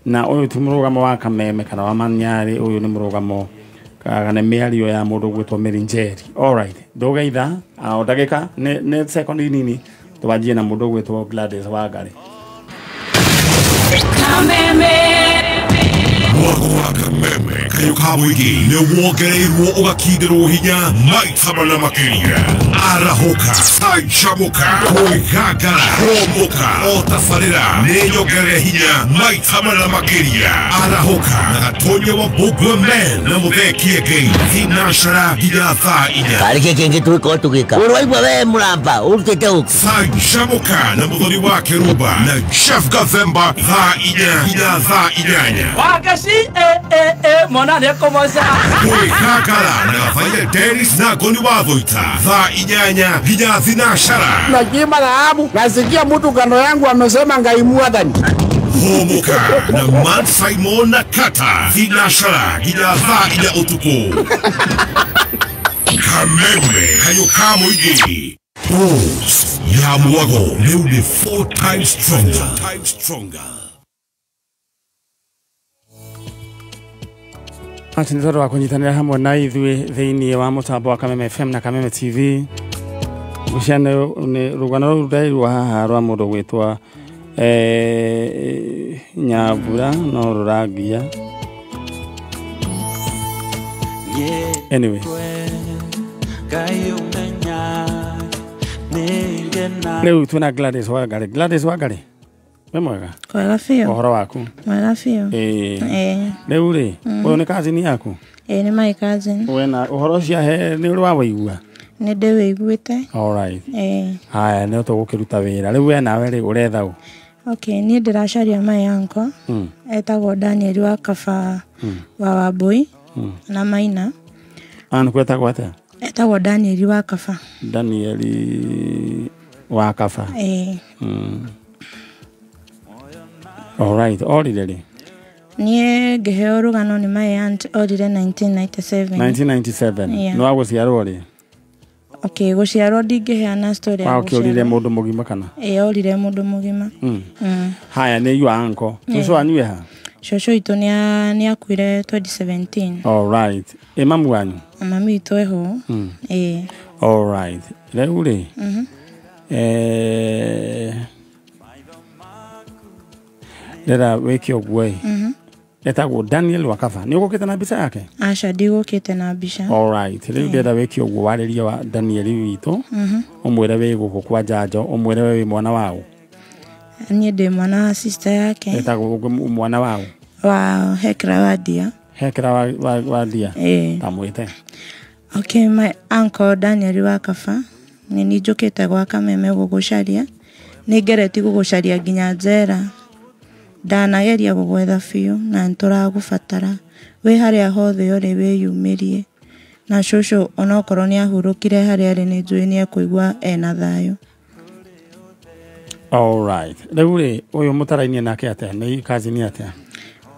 Na ũyũ ti mũrũgamo wa Kameme kana wa Manyarĩ, ũyũ nĩ mũrũgamo kana mĩario ya mũndũ gwĩtwo Mary Njeri. Alright, ndũgeitha o ndagĩka nĩ second nini twanjie na mũndũ gwĩtwo Gladys Wangari. Kameme Mwako wa Kameme kayo ka mũingĩ nĩ wongereirwo ũgakindĩrwo hinya maita mana makĩria. Arahũka, canjamũka, kwĩgangara, kũmbũka, o tabarĩra nĩ nyongerere hinya maita mana makĩria. Arahũka na Gatonya wa Mbũgua Men na Mũthee Kĩengei thinacara nginya thaa 4. Karĩ kĩ kĩngĩ tũgĩkorwo tũgĩka ũraigua we mũramba ũrutĩte ũkũ. Canjamũka na Mũthoni wa Kĩrumba na Jeff Gathemba thaa 4 nginya thaa 8. Wagaci mwana nĩ ekũmoca. Kwĩgangara na Gabaire Dennis na Ngoni wa Thũita thaa 8 nginya thinacara. Najima dhahabu nasikia mtu kando yangu amesema Ngai mwathani. Hũmũka na Man Simon na Kata thinacara nginya thaa 4 ũtukũ. Kameme kayo ka mũingĩ. Boost ya mwago rĩu nĩ 4 times stronger. Ati nĩ tondũ wa kũnyitanĩra hamwe na ithuĩ thĩinĩ wa mũtambo wa Kameme FM na Kameme TV. Ngũcia nĩ rũgano rũu ndairwo haha rwa mũndũ gwĩtwo Nyambura no rũrangia. Anyway, rĩu twĩna Gladys Wangari. Gladys Wangari, wĩ mwega? Kwega biũ. Ũhoro waku? Mwega biũ. Rĩu rĩ ũyũ nĩ cousin yaku? Ĩĩ nĩ my cousin. Wena ũhoro ũcio nĩ ũrĩ wawaigua? Nĩ ndĩwĩiguĩte. Alright. Haya nĩ tũgũkĩruta wĩra. Rĩu we nawe rĩ ũretha ũ? Okay, niĩ ndĩracaria my uncle. Etagwo Daniel wa Kaba wa Wambui na Maina. Anku etagwo atĩa? Etagwo Daniel wa Kaba. Daniel wa Kaba. Ĩĩ. Alright, orire rĩ? Niĩ ngĩheo rũgano nĩ my aunt orire 1997. 1997. Yeah. Nĩ wagũciarwo rĩ? Okay, gũciarwo ndingĩheana story ya Wakĩorire mũndũ mũgima kana? Ĩĩ, orire mũndũ mũgima. Haya nĩ your uncle. Cũcũ wanyu ha? Cũcũ witũ nĩ akuire 2017. Alright. Ĩ mamu wanyu? Mami witũ eho. Ĩĩ. Alright. Rĩu rĩ? Ndĩra wĩke ũguo ĩ. Etagwo Daniel Wakaba. Nĩ ũgũkĩte na mbica yake? Aca ndigũkĩte na mbica. Alright. Rĩu ndĩrenda wĩke ũguo warĩrie wa Daniel witũ. Ũmwĩre wĩ gũkũ kwa njanjo, ũmwĩre we wĩ mwana waũ. Niĩ ndĩ mwana wa sister yake. Etagwo mwana waũ? Wa Hekra Wadia. Hekra Wadia. Ĩĩ. Tamwĩte. Okay, my uncle Daniel Wakaba. Nĩ niĩ njũkĩte gwa Kameme gũgũcaria. Nĩ ngeretie gũgũcaria nginya njera. Ndanageria gũgwetha biũ na nĩtũragũbatara. Wĩ harĩa hothe ũrĩ wĩyumĩrie. Na cũcũ onokorwo nĩ ahurũkire harĩa arĩ nĩ njũĩ nĩ ekũigua ena thayũ. All right. Rĩu rĩ, ũyũ mũtarainie nake atĩa? Nĩ cousin atĩa?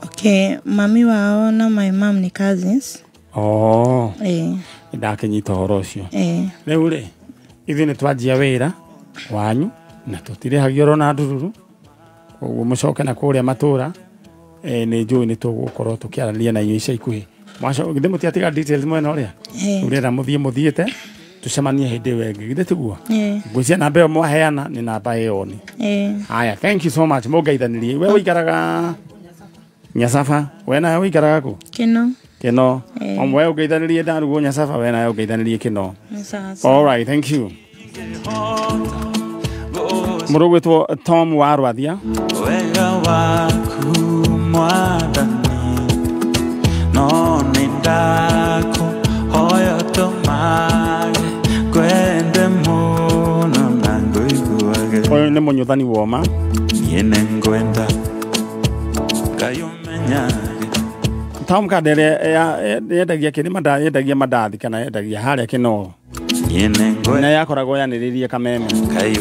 Okay, mami wao na my mom ni cousins. Oh. Eh. Ndakinyita ũhoro ũcio. Eh. Rĩu rĩ, ithuĩ nĩ twanjia wĩra wanyu na tũtirĩhagio oro na ndururu. Koguo mũcoke na kũrĩa matũra, nĩ njũĩ nĩ tũgũkorwo tũkĩaranĩria na inyuĩ ica ikuhĩ. Mwacoka githĩ mũtiatiga details mwena ũrĩa? Ũrenda mũthiĩ mũthiĩte tucemanie hĩndĩ ĩyo ĩngĩ, githĩ tiguo? Ngwĩciria namba ĩyo mwaheana nĩ namba ĩyo nĩ. Haya, thank you so much. Mũngeithanĩrie. We ũikaraga Nyasaba, we nawe ũikaraga kũ? Kĩno. Kĩno. We ũngeithanĩrie ndarugwo Nyasaba, we nawe ũngeithanĩrie Kĩno. Sawa. All right, thank you. Mũndũ ũgwĩtwo Tom wa Rwathia. Wega waku mwathani no nĩ ndakũhoya ũtũmage ngwende mũno na ngũiguage. Ũyũ nĩ mũnyũthani woma. Niĩ nĩngwenda Ngai ũmenyage. Tom Kandere yendagia kĩrĩ manda yendagia mandathi kana yendagia harĩa Kĩnoo. Niĩ nĩngwenda. Na yakoragwo yanĩrĩirie Kameme.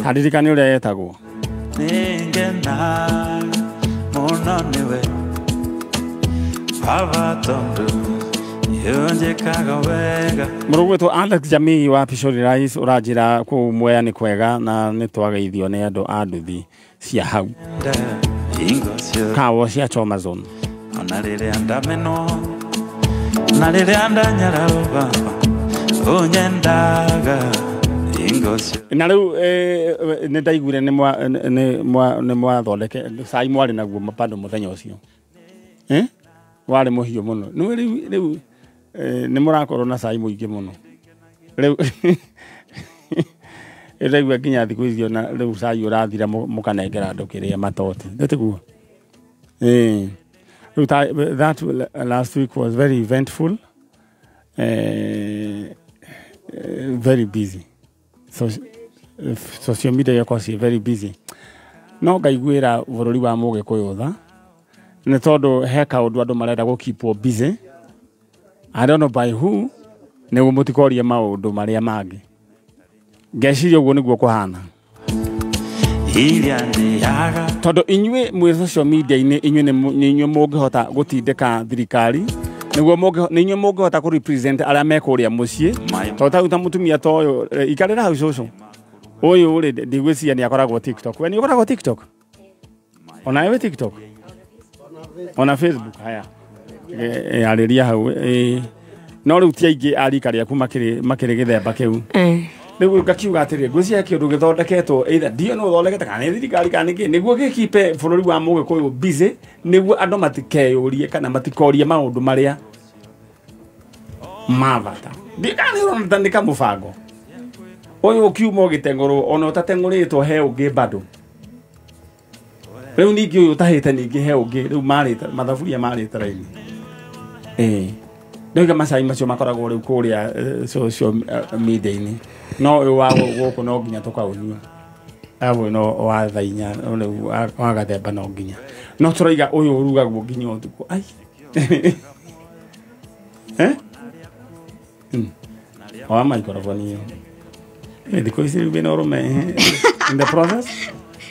Haririkani ũrĩa yetagwo. Nĩngenaga mũno nĩwe Baba tondũ nĩũnjĩkaga wega. Mũndũ ũgwĩtwo Alex Jamii wa Pishori Rice ũranjĩra kũu Mwea nĩ kwega na nĩ twageithio nĩ andũ a nduthi cia hau. Kawo cia Choma Zone. Ona rĩrĩa ndamenwo na rĩrĩa ndanyararwo Baba ũnyendaga hingo ciothe. Na rĩu nĩ ndaiguire nĩ mwathondeke cai mwarĩ naguo bado mũthenya ũcio. Warĩ mũhiũ mũno. Nĩ rĩu nĩ mũrakorwo na cai mũingĩ mũno. Rĩu ĩraigua nginya thikũ icio na rĩu cai ũrathira mũkanengera andũ kĩrĩa matoti. Nĩ tiguo? Rĩu that last week was very eventful. Very busy. So, social media yakwa ci very busy. No ngaiguĩra bũrũri wa Mũgĩkũyũ tha nĩ tondũ he kaũndũ andũ marenda gũ keep busy. I don't know by who, nĩguo mũtikorie maũndũ marĩa mangĩ. Ngeciria ũguo nĩguo kũhana. Tondũ inyuĩ mwĩ social media-inĩ, inyuĩ nĩ inyuĩ mũngĩhota gũtindĩka thirikari, nĩguo nĩ inyuĩ mũngĩhota kũ represent arĩa me kũrĩa mũciĩ. Tondũ ta rĩu ta mũtumia ta ũyũ, ikarĩra hau cũcũ. Ũyũ rĩ, ndigwĩciria nĩ akoragwo TikTok. We nĩ ũkoragwo TikTok? Ona wĩ TikTok? Ona Facebook, haya. Arĩria hau. No rĩu ti aingĩ a rika rĩaku makĩrĩ gĩthemba kĩu. Rĩu ngakiuga atĩrĩ, ngwĩciria kĩũndũ gĩthondeketwo either ndiũ nĩ ũthondekete kana nĩ thirikari kana nĩ kĩ, nĩguo gĩkipe bũrũri wa Mũgĩkũyũ busy, nĩguo andũ matikeyũrie kana matikorie maũndũ marĩa ma bata. Ndikana nĩ ũrona ta nĩ kamũbango. Ũyũ ũkiuma ũgĩteng'ũrwo ona ũtateng'ũrĩtwo he ũngĩ bado. Rĩu ningĩ ũyũ ũtahĩte ningĩ he ũngĩ, rĩu marĩte mathaburia marĩte raini. Ndoiga macai macio makoragwo rĩu kũrĩa social media-inĩ. No ũyũ wa gũkũ no nginya tũkaũnyua. Abu no wa thaa inya, rĩu wa gathemba no nginya. No tũraiga ũyũ ũrugagwo nginya ũtukũ. Ai. Wa microphone ĩyo. Thikũ ici rĩu wĩna ũrũme, in the process?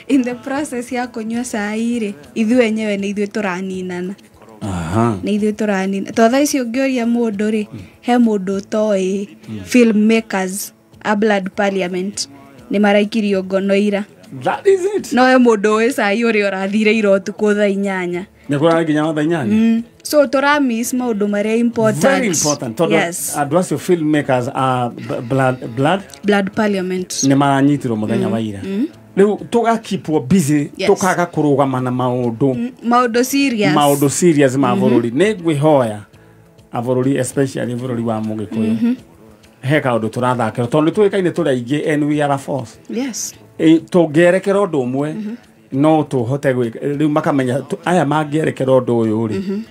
In the process ya kũnyua cai rĩ, ithuĩ enyewe nĩ ithuĩ tũraninana. Nĩ ithuĩ tũranina. To thaa ici ũngĩũria mũndũ rĩ, he mũndũ ũtoĩ filmmakers a Blood Parliament nĩ maraikirio ngono ira. That is it. No he mũndũ ũĩ cai ũrĩa ũrathire ira ũtukũ thaa inyanya. Nĩ kũrarĩ nginya wa thaa inyanya? So tũra miss maũndũ marĩa important. Very important. Tondũ yes. Andũ acio filmmakers a Blood Parliament nĩ maranyitirwo mũthenya wa ira. Rĩu tũgakipwo busy, tũkaga kũrũgama na maũndũ. Maũndũ serious. Maũndũ serious ma bũrũri. Nĩ ngwĩhoya a bũrũri especially bũrũri wa Mũgĩkũyũ. He kaũndũ tũrathakĩra tondũ nĩ tũĩkaine tũrĩ aingĩ and we are a force. Yes. Tũngĩerekera ũndũ ũmwe no tũhote gwĩka. Rĩu makamenya aya mangĩerekera ũndũ ũyũ rĩ,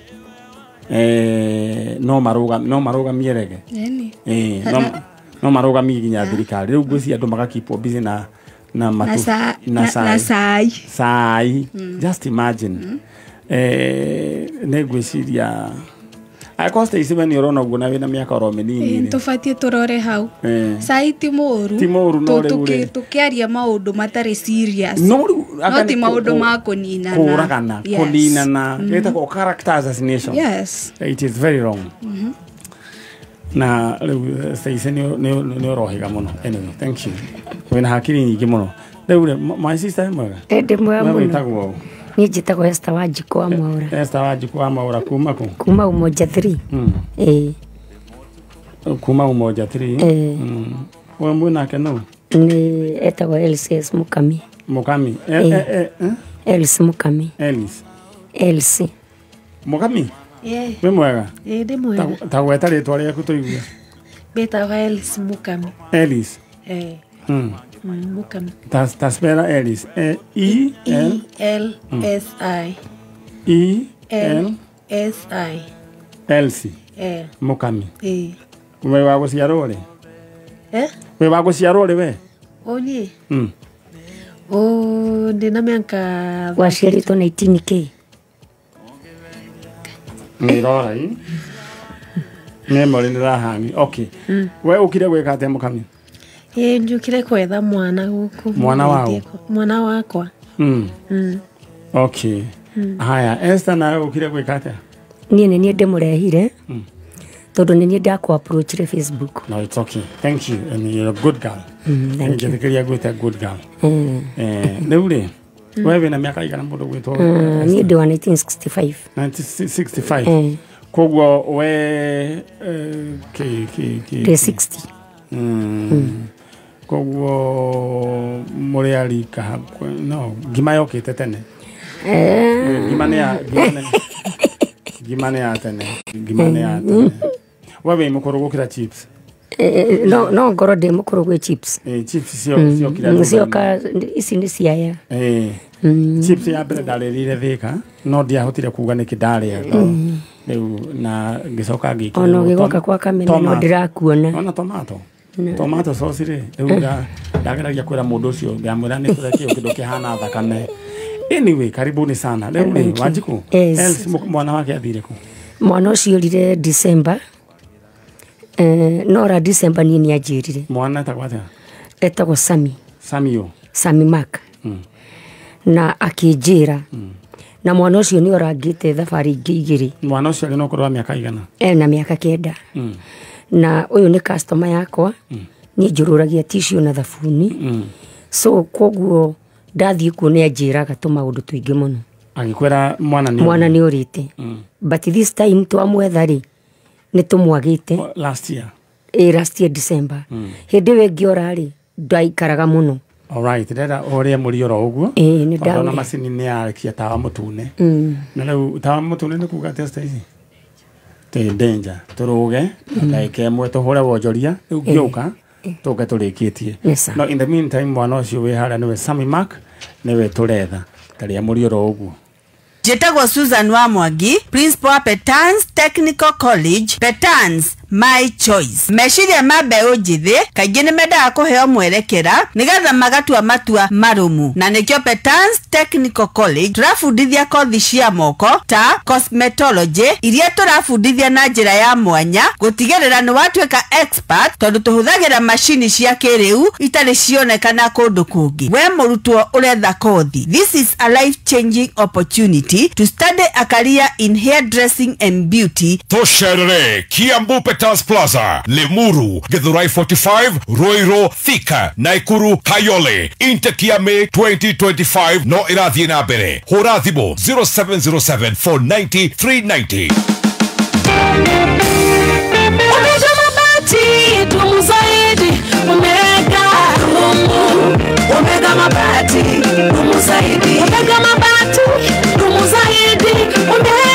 no marũgamie rege. No marũgamie nginya thirikari. Rĩu ngwĩciria andũ magakipwo busy na matu na cai. Cai. Just imagine. Nĩ ngwĩciria Angĩkorwo Stacy we nĩ ũrona ũguo na wĩna mĩaka oro mĩnini rĩ, tũbatiĩ tũrore hau. Cai ti mũru. Ti mũru, no rĩu rĩ. Tũkĩaria maũndũ matarĩ serious. No rĩu no ti maũndũ ma kũninana. Kũragana, kũninana, ĩtagwo character assassination. Yes. It is very wrong. Na rĩu Stacy nĩ ũrohĩga mũno. Anyway, thank you. Wĩna hakiri nyingĩ mũno. Rĩu rĩ, my sister mwega? Ndĩ mwega mũno. Wĩtagwo ũ? Niĩ njĩtagwo Esther Wanjikũ wa Mwaũra. Esther Wanjikũ wa Mwaũra kuma kũ? Kuma Umoja 3. Ĩĩ. Kuma Umoja 3. Ĩĩ. We mwĩnake nũ? Nĩ etagwo LCS Mukami. Mukami. Elsie Mukami. Elsie. Elsie. Mukami? Ĩĩ. Wĩ mwega? Ĩĩ ndĩ mwega. Ta gweta rĩtwa rĩaku tũigue. Mbĩtagwo Elsie Mukami. Elsie. Ĩĩ. Mukami. Ta spell Elsie. E L L S I. E L S I. Elsie. Mukami. Ĩĩ. We wa gũciarwo rĩ? Eh? We wa gũciarwo rĩ we? O niĩ? O ndĩna mĩaka waciarĩtwo 19K. Nĩ rora i. Memory nĩ rahangi. Okay. We ũkire gwĩka atĩa Mukami? Ĩĩ njũkire kwetha mwana gũkũ. Mwana wao? Mwana wakwa. Okay. Haya, Esther nawe ũkire gwĩka atĩa? Niĩ nĩ niĩ ndĩmũrehire. Tondũ nĩ niĩ ndakũ approachire Facebook. No, it's okay. Thank you. And you're a good girl. Thank you. Njĩtĩkĩria gwĩta good girl. Rĩu rĩ, we wĩna mĩaka igana mũndũ gwĩtwo? Niĩ ndĩ wa 1965. 1965. Koguo we ndĩ 60. Koguo mũrĩ a rika no ngima yokĩte tene. Ngima nĩ ya ngima nĩ ya tene. Ngima nĩ ya tene. We wĩ mũkũrũ gũkĩra chips? No ngorwo ndĩ mũkũrũ gwĩ chips. Chips ciokire. Cioka ici nĩ ciaya. Chips ya mbere ndarĩrire Thika no ndiahotire kuga nĩkĩ ndarĩa. Rĩu na ngĩcoka ngĩkĩra. Ona ũgĩgoka kwa Kamene no ndĩrakuona. Ona tomato. Tomato sauce rĩ, rĩu ndageragia kwĩra mũndũ ũcio ndamwĩra nĩ tũrekio kĩndũ kĩhana thakame. Anyway, karibuni sana. Rĩu rĩ, Wanjikũ, Elsie mwana wake athire kũ? Mwana ũcio orire December. Nora December niĩ nĩ anjĩrire. Mwana etagwo atĩa? Etagwo Sami. Sami ũ? Sami Mark. Na akĩnjĩra. Na mwana ũcio nĩ orangĩte thabarĩ ingĩ igĩrĩ. Mwana ũcio arĩ na ũkũrũ wa mĩaka igana? Ena mĩaka 9. Na ũyũ nĩ customer yakwa. Niĩ njũrũragia tissue na thabuni. So koguo ndathiĩ kuo nĩ anjĩraga tũmaũndũ tũingĩ mũno. Agĩkwĩra mwana nĩ mwana nĩ ũrĩte. But this time twamwetha rĩ, nĩ tũmwagĩte. Last year? Last year December. Hĩndĩ ĩyo ĩngĩ ora rĩ, ndaikaraga mũno. All right, ndĩrenda ũrĩe mũri oro ũguo. Ĩĩ, nĩ Tondũ ona ndaũrĩa. macini nĩ yarekia tawa mũtune. Na rĩu tawa mũtune nĩ kuga atĩa Stacy? Tĩ danger. Tũrũge ndagĩka ĩmwe tũhũre wonjoria, rĩu ngĩũka tũke tũrĩkĩtie. Yes, no in the meantime mwana ũcio wĩ harĩa nĩwe Sammy Mark, nĩwe tũretha. Tarĩa mũri oro ũguo. Njĩtagwo Susan wa Mwangi, principal wa Petans Technical College, Petans my choice. Meciria ma mbeũ njĩthĩ kaingĩ nĩ mendaga kũheo mwerekera nĩgetha magatua matua marũmu, na nĩkĩo Petans Technical College tũrabundithia kothi cia moko ta cosmetology iria tũrabundithia na njĩra ya mwanya gũtigĩrĩra nĩ watuĩka expert, tondũ tũhũthagĩra macini cia kĩrĩu itarĩ cionekana kũndũ kũngĩ. We mũrutwo ũretha kothi, this is a life changing opportunity to study a career in hairdressing and beauty. Tũcerere Kiambu Petals Plaza, Limuru, Githurai 45, Ruiru, Thika, Nakuru, Kayole. Intake ya May 2025 no ĩrathiĩ na mbere. Hũra thimũ 0707 490 390. Omega mabati dumu zaidi, Omega dumu. Omega mabati dumu zaidi, Omega mabati dumu zaidi, Omega.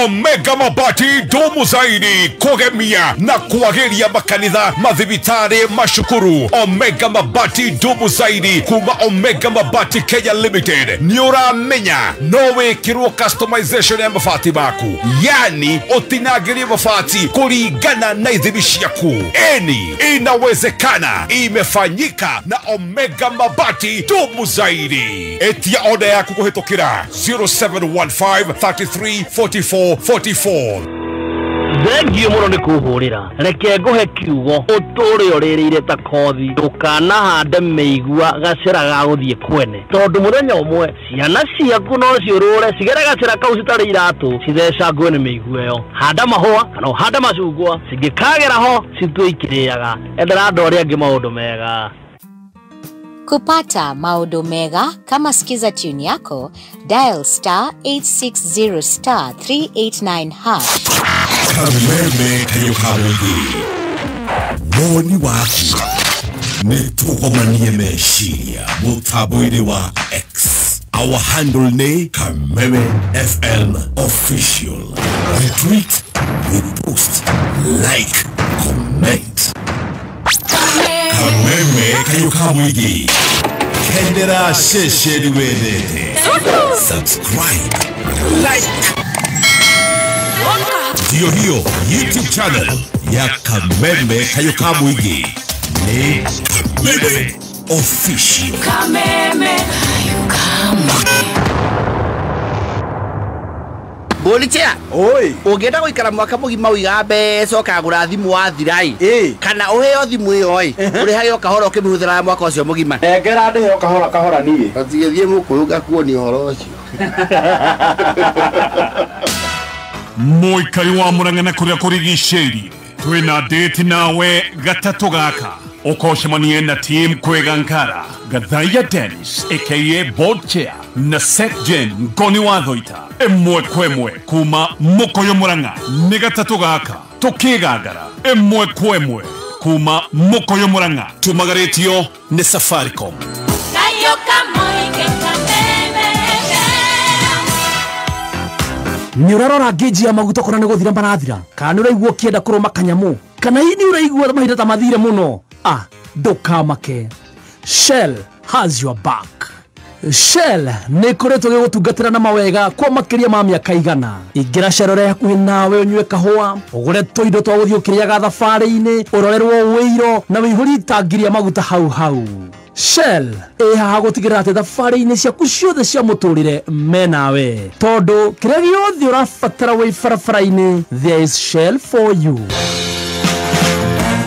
Omega mabati dumu zaidi kugemia na kuagiria makanitha mathibitari mashukuru. Omega mabati dumu zaidi kuma Omega Mabati Kenya Limited. Ni uramenya no wikirwo customization ya mabati maku, yani utinagirie mabati kulingana na ithimi ciaku. Eni inawezekana, imefanyika na Omega Mabati dumu zaidi. Etia oda yaku kuhitukira 0715 33 44 44. Thengio mũno nĩ kũhũrĩra. Reke ngũhe kiugo ũtũre ũrĩrĩire ta kothi, ndũkanahande mĩigua gacĩra ga gũthiĩ kwene, tondũ mũthenya ũmwe ciana ciaku no ciũrũre cigere gacĩra kau citarĩ iratũ cithecangwe nĩ mĩigua ĩyo. Handa mahũa kana ũhande macungwa, cingĩkagera ho citue ikĩrĩaga. Endera andũ arĩa angĩ maũndũ mega. Kupata maodo mega kama Skiza tune yako, dial star 860 star 389 hash. Kameme kayo kamũingĩ woni waku nĩ tũgomanie meciria mũtambo-inĩ wa X. Our handle nĩ Kameme FM Official. Retweet, repost, like, comment. Kameme kayo kamũingĩ kendera ceceni wendete. Subscribe, like. Ndiyo hiyo YouTube channel ya Kameme kayo kamũingĩ ni Kameme Official. Kameme kayo kamũingĩ. Bolichea. Oi. Ũngĩenda gũikara mwaka mũgima ũiga mbeca ũkagũra thimũ wathirai kana ũheo thimũ ĩyo ĩ ũrĩhage o kahora ũkĩmĩhũthĩra mwaka ũcio mũgima. Nengera ndĩheo kahora kahora niĩ. Gatigĩthiĩ mũkũyũ ngakuonia ũhoro ũcio. Mũikari wa Murang'a na kũrĩa kũrigicĩirie twĩna date nawe gatatũ gaka ũkocemanie na team Kwĩgankara, Gathaiya Dennis aka board chair na Sekjen Ngoni wa Thoita ĩmwe kwa ĩmwe kuma Mũkũyũ Murang'a. Nĩ gatatũ gaka tũkĩgangara ĩmwe kwa ĩmwe kuma Mũkũyũ Murang'a. Tumagarĩtio nĩ Safaricom. Nĩ ũrarora ngĩnji ya maguta kũrĩa nĩ gũthira marathira, kana nĩ ũraigua ũkĩenda kũrũma kanyamũ, kana hihi nĩ ũraigua mahinda ta mathire mũno? Ah, ndũkamake. Shell has your back. Shell nĩ ĩkoretwo ĩgĩgũtungatĩra na mawega kwa makĩria ma mĩaka 100. Ingĩra Shell ũrĩa hakuhĩ nawe ũnyue kahũa, ũgũre tũindo twa gũthiĩ ũkĩrĩaga thabarĩ-inĩ, ũrorerwo wĩiro na wĩihũrie itangi rĩa maguta hau hau. Shell ĩ haha gũtigĩrĩra atĩ thabarĩ-inĩ ciaku ciothe cia mũtũrĩre menawe, tondũ kĩrĩa gĩothe ũrabatara wĩ barabara-inĩ, there is Shell for you.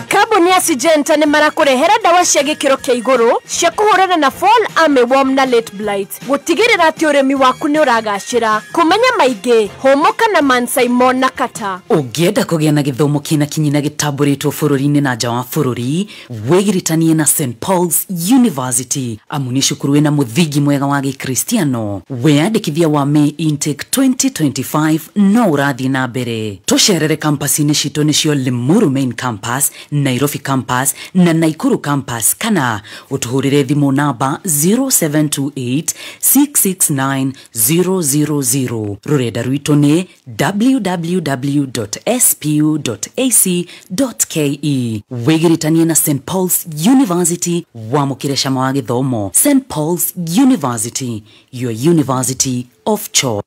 Kambuni ya Syngenta nĩ marakũrehera ndawa cia gĩkĩro kĩa igũrũ cia kũhũrana na fall armyworm na late blight, gũtigĩrĩra atĩ ũrĩmi waku nĩ ũragacĩra. Kũmenya maingĩ, hũmũka na Mansaimo na Kata. Ũngĩenda kũgĩa na gĩthomo kĩna kinyi na gĩtambũrĩtwo bũrũri-inĩ na nja wa bũrũri, wĩgiritanie na St Paul's University, amu nĩ cukuru wĩna mũthingi mwega wa gĩkristiano. Wĩyandĩkithia wa May intake 2025 no ũrathiĩ na mbere. Tũcerere kampasi-inĩ citũ nĩcio Limuru Main Campus, Nairobi Campus na Nakuru Campus, kana ũtũhũrĩre thimũ namba 0728 669 000. Rũrenda rwitũ nĩ www.spu.ac.ke. Wĩgiritanie na St Paul's University, wamũkĩre cama wa gĩthomo. St Paul's University, your university of choice.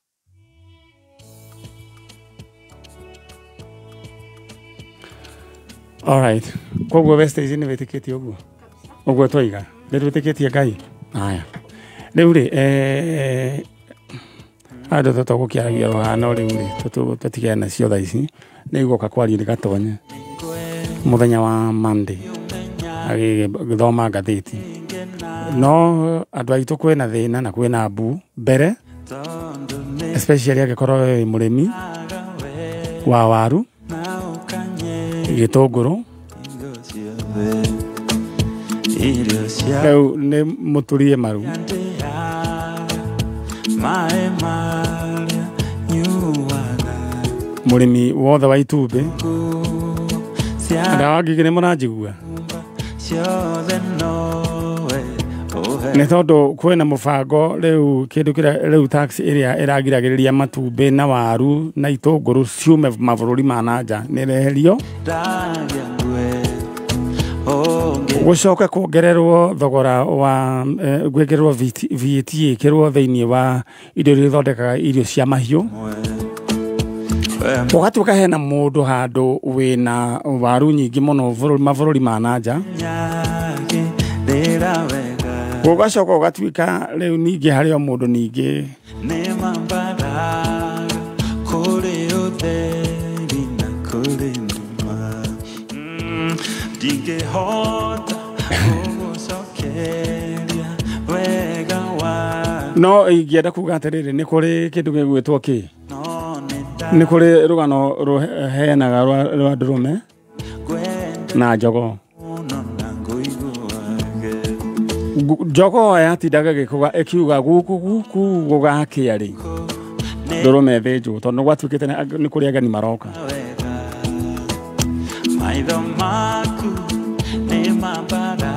All right. Koguo West nĩ wĩtĩkĩtie ũguo? Ũguo twaiga. Nĩ twĩtĩkĩtie Ngai? Haya. Rĩu rĩ, andũ tũtũgũkĩaragia rũhano rĩu rĩ, tũtigane nacio thaa ici. Nĩ igũka kwaria nĩ Gatonye mũthenya wa Monday agĩthoma ngathĩti. No andũ aitũ kwĩna thĩna na kwĩna mbu mbere, especially angĩkorwo wĩ mũrĩmi wa waru, gĩtũngũrũ. Rĩu nĩ mũturie maru. Mũrĩmi wothe wa itumbĩ, andũ a Wangigĩ nĩ mũranjigua? Nĩ tondũ kwĩna mũbango rĩu kĩndũ kĩrĩa rĩu tax ĩrĩa ĩragiragĩrĩria matumbĩ na waru na itũngũrũ ciume mabũrũri ma na nja nĩ ĩreherio. Gũcoke kuongererwo thogora wa gwĩkĩrwo VAT ĩkĩrwo thĩinĩ wa indo iria ithondekaga irio cia mahiũ. Ũgatuĩka hena mũndũ handũ wĩna waru nyingĩ mũno mabũrũri ma na nja. Ũgacoka ũgatuĩka rĩu ningĩ harĩ o mũndũ ningĩ Ndingĩhota gũgũcokeria wega wa No ingĩenda kuga atĩrĩrĩ, nĩ kũrĩ kĩndũ gĩgwĩtwo kĩ, nĩ kũrĩ rũgano rũheanaga rwa ndũrũme na njogoo. Njogoo yatindaga ĩgĩkũga ĩkiuga guku guku gũgakĩa rĩ, ndũrũme ĩthĩnjwo, tondũ gwatuĩkĩte nĩ kũrĩ ageni maroka. Maitho maku nĩ mambara.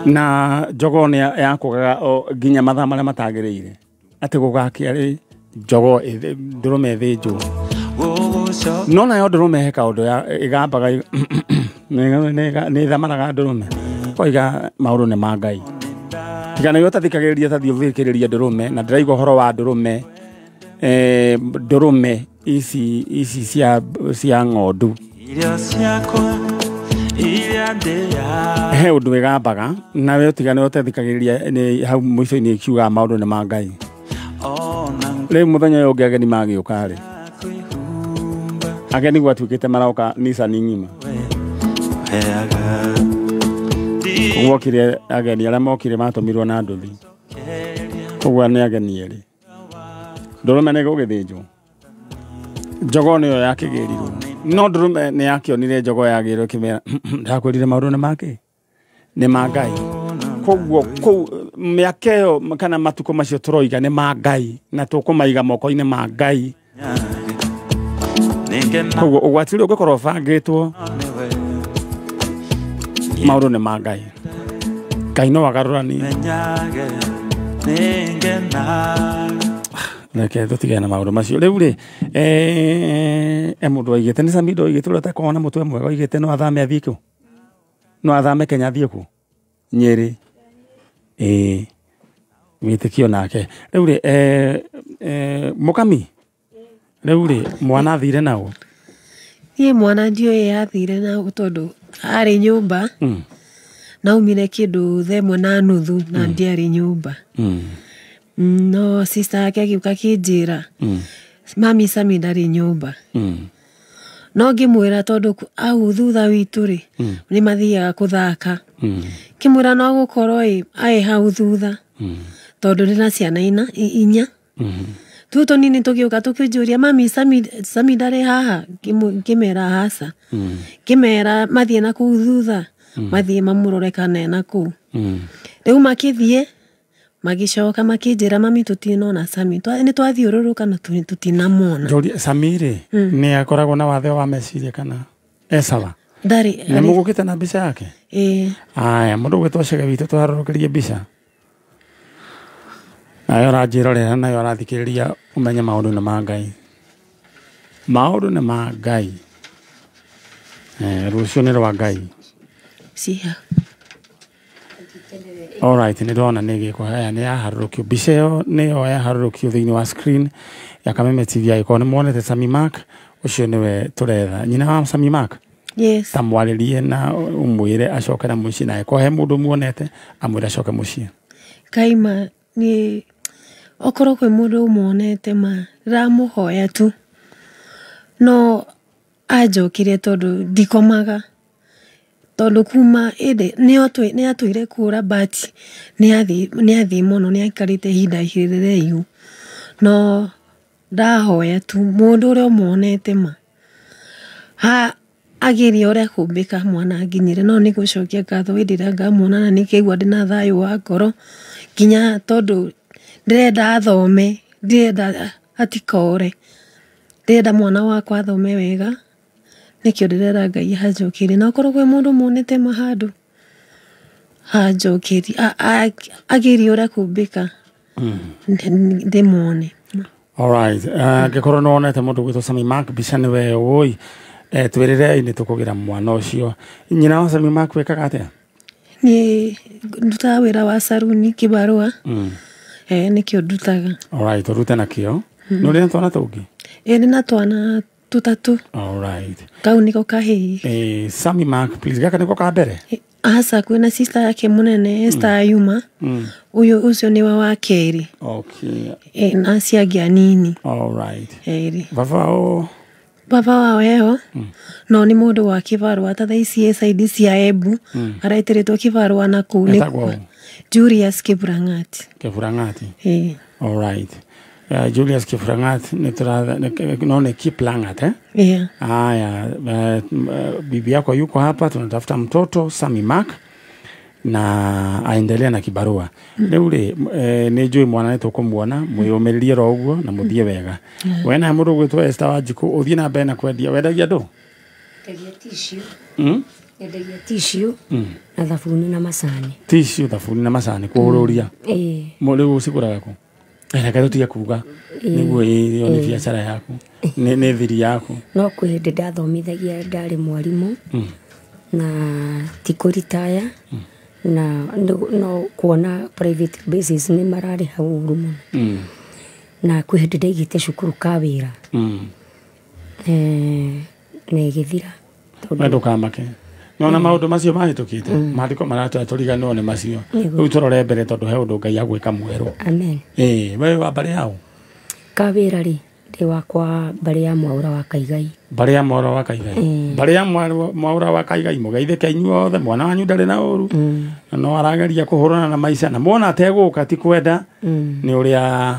Na njogoo nĩ yakũgaga o nginya mathaa marĩa matagĩrĩire, atĩ gũgakĩa rĩ, njogoo ndũrũme ĩthĩnjwo. No nayo ndũrũme he kaũndũ ĩgambaga, nĩ ĩthamaraga ndũrũme koiga maũndũ nĩ ma Ngai. Tiga nĩwe ũtathikagĩrĩria, tathiĩ ũthikĩrĩrie ndũrũme, na ndĩraigua ũhoro wa ndũrũme, ndũrũme ici ici cia ng'ondu. Irio ciakwa iria ndĩaga. He ũndũ ĩgambaga nawe tiga nĩwe ũtathikagĩrĩria, nĩ hau mũico-inĩ ĩkiugaga maũndũ nĩ ma Ngai. Rĩu mũthenya ũyũ ũngĩ ageni magĩũka rĩ, ageni gwatuĩkĩte maroka Nissan ng'ima. Gwokire ageni arĩa mokire matũmirwo na nduthi, koguo nĩ ageni erĩ. Ndũrũme nĩ gũgĩthĩnjwo, njogoo nĩyo yakĩgĩrirwo, no ndũrũme nĩ yakĩonire njogoo yagĩrwo ĩkĩmera ndakwĩrire maũndũ nĩ makĩ nĩ ma Ngai. Koguo kũu mĩaka ĩyo kana matukũ macio tũroiga nĩ ma Ngai, na tũkũmaiga moko-inĩ ma Ngai. Koguo ũgwati ũrĩa ũngĩkorwo ũbangĩtwo, maũndũ nĩ ma Ngai. Ngai no agarũranie. Reke tũtigane na maũndũ macio. Rĩu rĩ, mũndũ oigĩte nĩ Samido oigĩte ũrĩa ũtakoragwo na mũtwe mwega, oigĩte no athame athiĩ kũ? No athame Kenya athiĩ kũ? Nyĩrĩ. Ĩĩ. Wĩtĩkio nake. Rĩu rĩ, Mũkami, rĩu rĩ, mwana athire naũ? Niĩ mwana ndiũĩ athire naũ tondũ arĩ nyũmba, naumire kĩndũ 3:30 na ndiarĩ nyũmba. No sister yake agĩũka akĩnjĩra mami Sami ndarĩ nyũmba. No ngĩmwĩra tondũ au thutha witũ rĩ, nĩ mathiaga kũthaka. Ngĩmwĩra no gũkorwo ĩ hau thutha, tondũ ndĩna ciana inya. Tũu tũnini tũgĩũka tũkĩnjũria mami Sami ndarĩ haha, ngĩmera aca. Ngĩmera mathiĩ na kũu thutha, mathiĩ mamũrore kana ena kũu. Rĩu makĩthiĩ magĩcoka makĩnjĩra mami tũtinona Sami, nĩ twathiũrũrũka na tũtinamwona. Njũrie Sami rĩ, nĩ akoragwo na wathe wa meciria kana e sawa? Ndarĩ. Nĩ mũgũkĩte na mbica yake? Ĩĩ. Aya, mũndũ ũgwĩtwo Chege witũ tũharũrũkĩrie mbica. Nayo ũranjĩrorera, nayo ũrathikĩrĩria, ũmenye maũndũ nĩ ma Ngai. Maũndũ nĩ ma Ngai. Rũciũ nĩ rwa Ngai. Ciha. All right, nĩ ndona nĩ gĩkwo. Aya nĩ yaharũrũkio mbica ĩyo, nĩyo yaharũrũkio thĩinĩ wa screen ya Kameme TV. Angĩkorwo nĩ muonete Sami Mark, ũcio nĩwe tũretha. Nyina wa Sami Mark? Yes. Ta mwarĩrie na ũmwĩre acoke na mũciĩ, na angĩkorwo he mũndũ muonete amwĩre acoke mũciĩ. Kaima nĩ okorwo kwĩ mũndũ ũmuonete ma ndĩramũhoya tu, no anjokire tondũ ndikomaga, tondũ kuma ĩndĩ nĩ atũire kũra, but nĩ athiĩ mũno, nĩ aikarĩte ihinda iraihu, no ndahoya tu mũndũ ũrĩa ũmuonete ma ha agerie ũrĩa kũmbĩka mwana anginyĩre, no nĩ gũcokia ngatho hĩndĩ ĩrĩa ngamuona, na nĩkĩigua ndĩna thayũ wa ngoro, nginya tondũ ndĩrenda athome, ndĩrenda atikore, ndĩrenda mwana wakwa athome wega, nĩkĩo ndĩrera Ngai anjokerie. Na okorwo kwĩ mũndũ muonete ma handũ anjokerie, agerie ũrĩa kũmbĩka ndĩmuone. All right, angĩkorwo nĩ wonete mũndũ ũgwĩtwo Sami Mark, mbica nĩwe ũĩ, twĩrĩrei nĩ tũkũgĩra mwana ũcio. Nyina wa Sami Mark wĩkaga atĩa? Niĩ ndutaga wĩra wa saruni kĩbarũa. Nĩkĩo ndutaga. All right, ũrute nakĩo. Nĩ ũrĩ na twana tũngĩ? Ĩĩ, ndĩ na twana tũtatũ. All right. Kau nĩko kahĩĩ. Sami Mark, please, gaka nĩko ka mbere? Aca, kwĩna sister yake mũnene Esther Ayuma. Ũyũ ũcio nĩwe wa kerĩ. Okay. Na acio angĩ anini. All right. Erĩ. Baba o Baba wao eho no nĩ mũndũ wa kĩbarũa ta thaa ici side cia Embu araitĩrĩtwo kĩbarũa na kũu nĩ Julius Kipurang'ati. Kipurang'ati. Eh. All right. Julius Kipurang'ati no ni Kiplangat eh? Yeah. Haya, bibi yako yuko hapa, tunatafuta mtoto Sami Mark na aendelea na kibarua. Rĩu rĩ nĩ njũĩ mwana nĩ tũkũmuona mwĩyũmĩrĩrie ro ũguo na mũthiĩ wega. We na mũndũ ũgwĩtwo Esther Wanjikũ ũthiĩ na mbere na kwendia, wendagia ndũ? Endagia tissue. Endagia tissue na thabuni na macani. Tissue, thabuni na macani kũhũrũria. Ĩĩ. Rĩu ũcigũraga kũ? Reke tũtige kuga nĩguo ĩyo nĩ biacara yaku, nĩ thiri yaku. No kwĩ hĩndĩ ndathomithagia ndarĩ mwarimũ na ti kũritaya na no kuona private basis nĩ mararĩha ũru mũno. Na kwĩ hĩndĩ ndaigĩte cukuru ka wĩra na ĩgĩthira. We ndũkamake. Nona maũndũ macio mahĩtũkĩte maandĩko maratwĩra tũriganĩrwo nĩ macio. Rĩu tũrore mbere tondũ he ũndũ Ngai agwĩka mwerũ. Amen. Ĩĩ, we wa mbarĩ yao? Kawĩra rĩ, ndĩ wakwa mbarĩ ya Mwaũra wa Kaigai. Mbarĩ ya Mwaũra wa Kaigai. Mbarĩ ya Mwaũra wa Kaigai mũgeithĩke inyuothe, mwana wanyu ndarĩ na ũru na no arageria kũhũrana na maica na mwona ategũka ti kwenda nĩ ũrĩa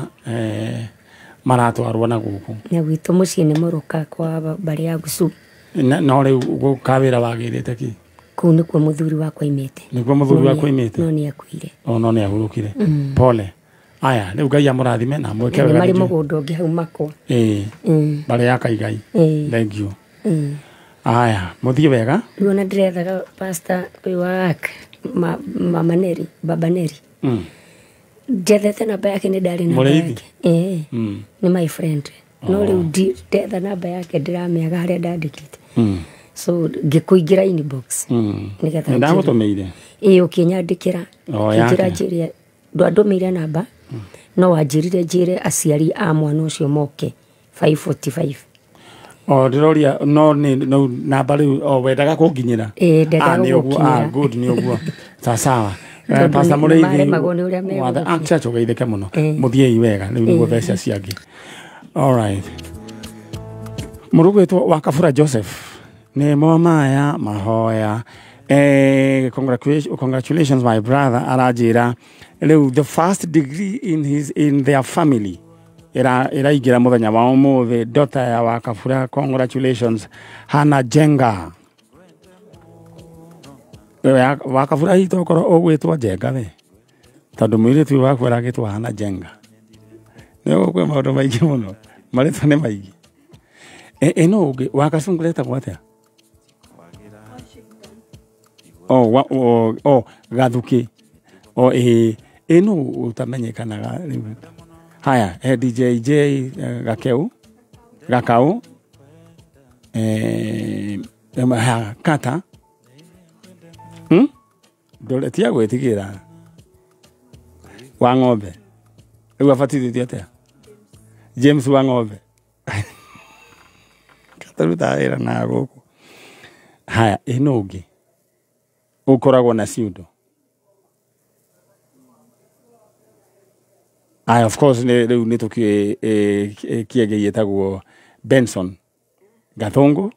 maratwarwo na gũkũ. Na gwitũ mũciĩ nĩ mũrũka kwa mbarĩ ya Gucu. No rĩu kawĩra wagĩrĩte kĩ? Kũu nĩkuo mũthuri wakwa aimĩte. Nĩkuo mũthuri wakwa aimĩte? No nĩ akuire. O no nĩ ahurũkire. Pole. Aya, rĩu Ngai amũrathime na amwĩke wega. Marĩ mũgũnda ũngĩ hau makwa. Ĩĩ. Mbarĩ ya Kaigai. Thank you. Aya, mũthiĩ wega. Rĩu ona ndĩrethaga pastor ũyũ wa Mama Neri, Baba Neri. Njethete namba yake nĩ ndarĩ namba yake. Ĩĩ. Nĩ my friend. No rĩu ndetha namba yake ndĩramĩaga harĩa ndandĩkĩte. So ngĩkũingĩra inbox nĩgetha ndagũtũmĩire. Ĩĩ, ũkĩnyandĩkĩra. Ũkĩnjĩra njĩre ndwandũmĩire namba no wanjĩrire njĩre aciari a mwana ũcio moke 5:45. O ndĩroria no nĩ no namba rĩu o wendaga kũnginyĩra. Ĩĩ, ndendaga gũgũkinyĩra. Good, nĩ ũguo. Sawa sawa. Pastor Mũrĩithi wa the Ark Church ũgeithĩke mũno. Mũthiĩi wega rĩu nĩguo mbeca ciangĩ. All right. Mũrũgwĩtwo wa Kabura Joseph nĩ momaya mahoya. Congratulations my brother aranjĩra rĩu the first degree in their family ĩraingĩra mũthenya wa ũmũthĩ. Daughter ya wa Kabura, congratulations Hannah Jenga. Wa Kabura hihi tokorwo ũgwĩtwo Jenga we, tondũ mũirĩtu ũyũ waku aragĩtwo Hannah Jenga. Nĩ kwĩ maũndũ maingĩ mũno, marĩtwa nĩ maingĩ. Ĩno ũngĩ wa Kacungura etagwo atĩa? O Gathukĩ. O ĩĩ, ĩno ũtamenyekanaga rĩu. Haya, DJ J Gakeu, Gakau, Kata. Ndore tia gwĩtigĩra wa ng'ombe. Rĩu abatithĩtio atĩa? James wa ng'ombe. Kataruta wĩra na gũkũ. Haya, ĩno ũngĩ ũkoragwo na ciundo. Aya, of course rĩu nĩ tũkĩũĩ kĩengei ĩtagwo Benson Gathũngũ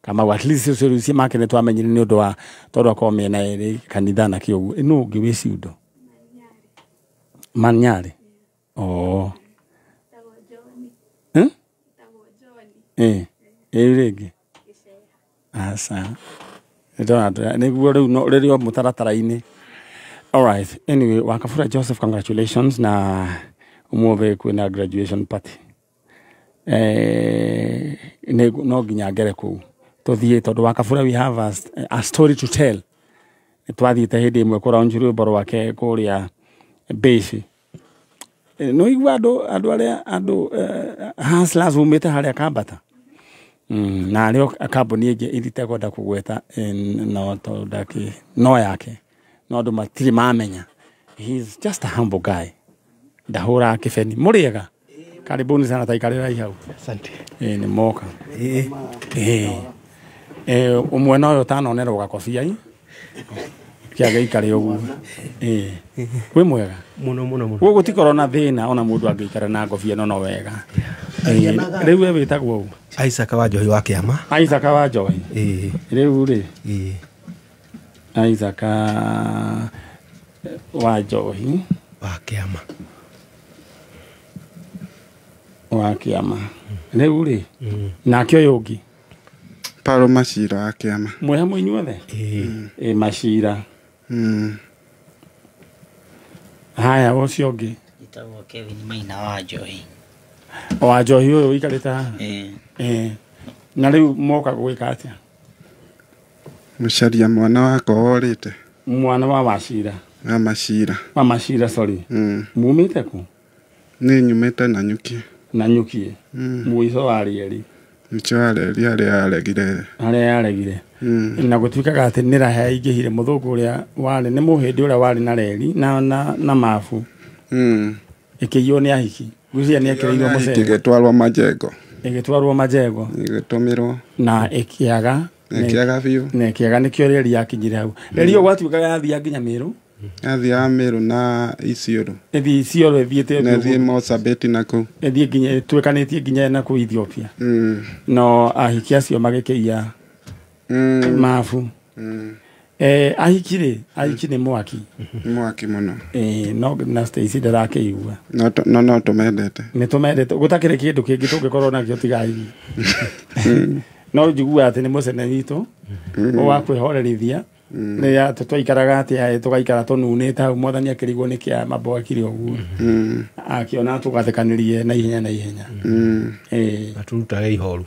Kamau. At least ũcio rĩu make nĩ twamenyire nĩ ũndũ wa tondũ akorwo mĩena ĩrĩ kanitha na kĩũguo. Ĩno ũngĩ wĩ ciundo Manyarĩ. Oh. Ĩĩ rĩngĩ. Aca. Nĩguo rĩu no rĩrĩ o mũtaratara-inĩ. All right. Anyway, wa Kabura Joseph, congratulations na ũmũthĩ kwĩna graduation party. No nginya ngere kũu tũthiĩ tondũ wa Kabura we have a story to tell. Twathiĩte hĩndĩ ĩmwe kũraunji rwĩmbo rwake kũrĩa Mbĩci. No igua andũ arĩa andũ hustlers umĩte harĩa Kambata. Na arĩa kambuni ĩngĩ ĩritekwenda kũgweta no tondũ no yake no andũ matirĩ mamenya. He's just a humble guy. Ndahũraga kĩbeni. Mũrĩega? Karibuni sana, taikarĩrai hau. Asante. Nĩ moka. Ũmwe na ũyũ ũtanonerwo gakobia-ĩ. Kĩagĩikare ũguo. Ĩĩ. Wĩ mwega mũno mũno mũno. Gũkũ tikorwo na thĩna ona mũndũ angĩikara na ngobia ĩno no wega. Ĩĩ, rĩu we wĩtagwo ũ? Isaac wa Njohi wa Kĩama. Isaac wa Njohi. Ĩĩ. Rĩu rĩ. Ĩĩ. Isaac wa Njohi wa Kĩama. Wa Kĩama. Rĩu rĩ, nake ũyũ ũngĩ? Paulo Macira wa Kĩama. Mwĩ hamwe inyuothe? Ĩĩ. Ĩ Macira. Haya, ũcio ũngĩ? Njĩtagwo Kevin Maina wa Njohi. Wa Njohi ũyũ ũikarĩte haha? Ĩĩ. Ĩĩ. Na rĩu moka gwĩka atĩa? Gũcaria mwana wakwa worĩte. Mwana wa Wacira. Wa Macira. Wa Macira, sorry. Mumĩte kũ? Nĩ nyumĩte Nanyuki. Nanyuki. Mũico wa rĩeri. Mũico wa rĩeri harĩa yaregire. Harĩa yaregire. Na gũtuĩkaga atĩ nĩ raha yaingĩhire mũthũngũ ũrĩa warĩ nĩ mũhĩndĩ ũrĩa warĩ na reri na mabu. Ĩkĩiywo nĩ ahiki. Ngwĩciria nĩ ekĩrĩirwo mũcere. Ĩgĩtwarwo Majengo. Ĩgĩtwarwo Majengo. Ĩgĩtũmĩrwo. Na ĩkĩaga. Ĩkĩaga biũ. Na ĩkĩaga nĩkĩo reri yakinyire hau. Reri ĩyo gwatuĩkaga yathiaga nginya Mĩrũ. Yathiaga Mĩrũ na Isiolo. Ĩthiĩ Isiolo ĩthiĩte. Na ĩthiĩ Mozambique na kũu. Ĩthiĩ nginya ĩtuĩkanĩtie nginya na kũu Ethiopia. No ahiki acio magĩkĩiya mabu. Ahiki rĩ, ahiki nĩ mwaki. Mwaki mũno. No na Stacy ndarakĩigua. No no tũmendete. Nĩ tũmendete. Gũtakĩrĩ kĩndũ kĩngĩ tũngĩkorwo nakĩo tiga ahiki. No njiguaga atĩ nĩ mũcene witũ wa kwĩhorerithia. Rĩrĩa twaikaraga atĩ tũgaikara tũnunĩte hau mwathani akĩrigwo nĩ kĩa mambo akire ũguo. Akĩona tũgathekanĩrie na ihenya na ihenya. Maturutage ihoru.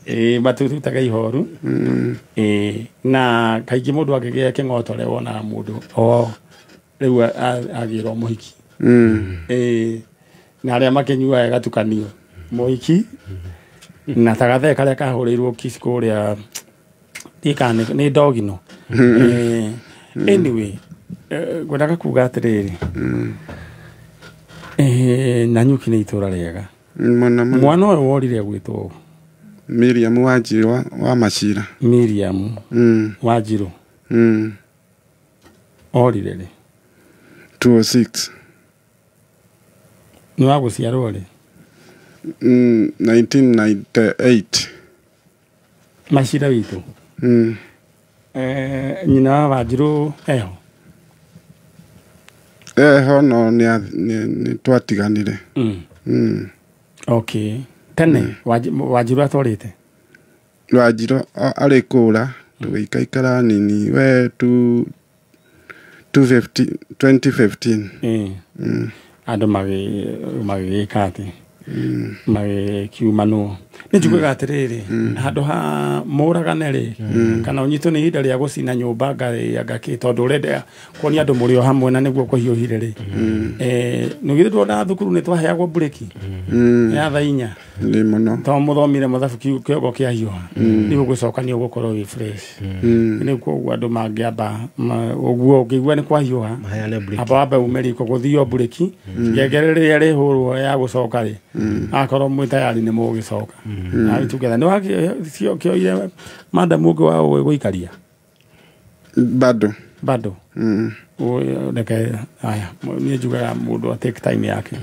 Ĩĩ, maturutage ihoru. Ĩĩ, na kaingĩ mũndũ angĩgĩa kĩng'otore wonaga mũndũ o rĩu agĩrwo mũhiki. Ĩĩ, na arĩa makĩnyuaga ĩgatukanio mũhiki na ta gathee karĩa kahũrĩirwo kiss kũrĩa nĩ ndogino. Anyway, ngwendaga kuga atĩrĩrĩ, Nanyuki nĩ itũra rĩega. Mwana ũyũ worire gwĩtwo Miriam Wanjirũ wa Macira. Miriam Wanjirũ. Orire rĩ? 206. Nĩ wa gũciarwo rĩ? 1998. Macira witũ. Nyina wa Wanjirũ eho? Eho no nĩ twatiganire. Okay. Tene Wanjirũ atwarĩte? Wanjirũ arĩ kũra tũgĩikaikara nini we 2015. Andũ magĩgĩka atĩ magĩkiumanwo. Nĩ njiguaga atĩrĩrĩ, handũ ha mũragane rĩ, kana ũnyitwo nĩ ihinda rĩa gũcina nyũmba ngakĩ tondũ ũrenda kuonia andũ mũrĩ o hamwe na nĩguo kũhiũhire rĩ. Nĩ githĩ ndwona thukuru nĩ twaheagwo mburĩki ya thaa inya. Nĩ mũno. Tondũ mũthomire mathabu kĩongo kĩahiũha. Rĩu ũgũcoka nĩ ũgũkorwo wĩ fresh. Rĩu koguo andũ mangĩamba ũguo ũngĩigua nĩ kwahiũha, amba wambe ume riko gũthio mburĩki, ngengere rĩrĩa rĩhũrwo ya gũcoka rĩ, akorwo mwĩ tayari nĩ mũgũgĩcoka. Na together nĩ wakĩoire madam ũngĩ wa gũikaria? Bado. Bado. Reke aya niĩ njugaga mũndũ a take time yake.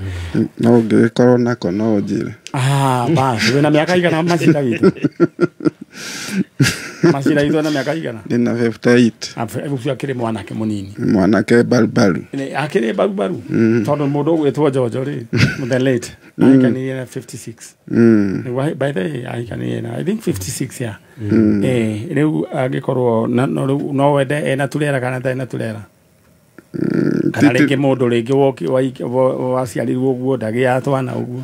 No ũngĩgĩkorwo nako no ũnjĩre. Ah, basi wĩna mĩaka igana Macira witũ? Macira witũ ena mĩaka igana? Ndĩna 58. Ũcio akĩrĩ mwanake mũnini. Mwanake barubaru. Akĩrĩ barubaru? Tondũ mũndũ ũgwĩtwo Njonjo rĩ, the late, ahikanirie na 56. By the way, ahikanirie na I think 56 yeah. Rĩu angĩkorwo no wende ena turera kana ndarĩ na turera? Kana rĩngĩ mũndũ rĩngĩ waciarirwo ũguo ndagĩaga twana ũguo.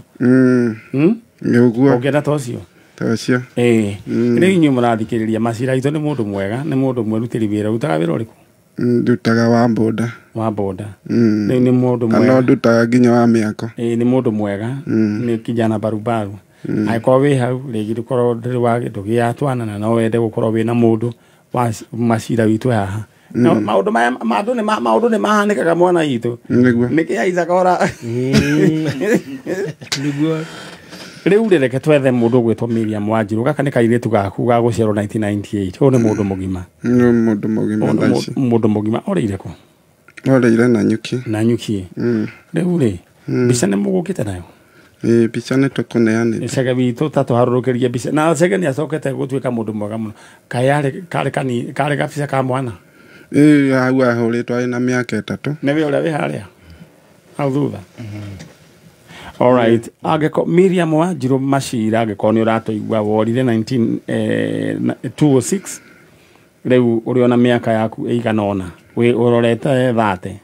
Ũguo. Ũngĩenda ta ũcio? Ta ũcio. Rĩu inyuĩ mũrathikĩrĩria Macira witũ nĩ mũndũ mwega, nĩ mũndũ mwerutĩri wĩra. Ũrutaga wĩra ũrĩkũ? Ndutaga wa boda. Wa boda. Rĩu nĩ mũndũ mwega. No ndutaga nginya wa mĩako. Nĩ mũndũ mwega, nĩ kijana barubaru. Angĩkorwo wĩ hau rĩngĩ ndũkorwo ndũrĩ ndũgĩaga twana na no wende gũkorwo wĩna mũndũ wa Macira witũ haha. No maũndũ maya maũndũ nĩ mahanĩkaga mwana witũ. Nĩguo. Nĩkĩ Isaac ora? Nĩguo. Rĩu rĩ reke twethe mũndũ ũgwĩtwo Miriam Wanjiru. Gaka nĩ kairĩtu gaku ga gũciarwo 1998. Ũyũ nĩ mũndũ mũgima. Nĩ mũndũ mũgima thaa ici. Mũndũ mũgima orĩire kũ? Orĩire Nanyuki. Nanyuki. Rĩu rĩ mbica nĩ mũgũkĩte nayo? Ĩĩ mbica nĩ tũkũneanĩte. Chege witũ ta tũharũrũkĩrie mbica. Na Chege nĩ acokete gũtuĩka mũndũ mwega mũno. Kaĩ karĩ karĩ gabica ka mwana? Ĩĩ hau ahũrĩtwo arĩ na mĩaka 3. Nĩwe ũrĩa wĩ harĩa? Hau thutha. All right. Angĩko Miriam Wanjiru Macira angĩkorwo nĩ ũratũigua worire 206 rĩu ũrĩ ona mĩaka yaku ĩigana ũna wĩ ũrorete 30.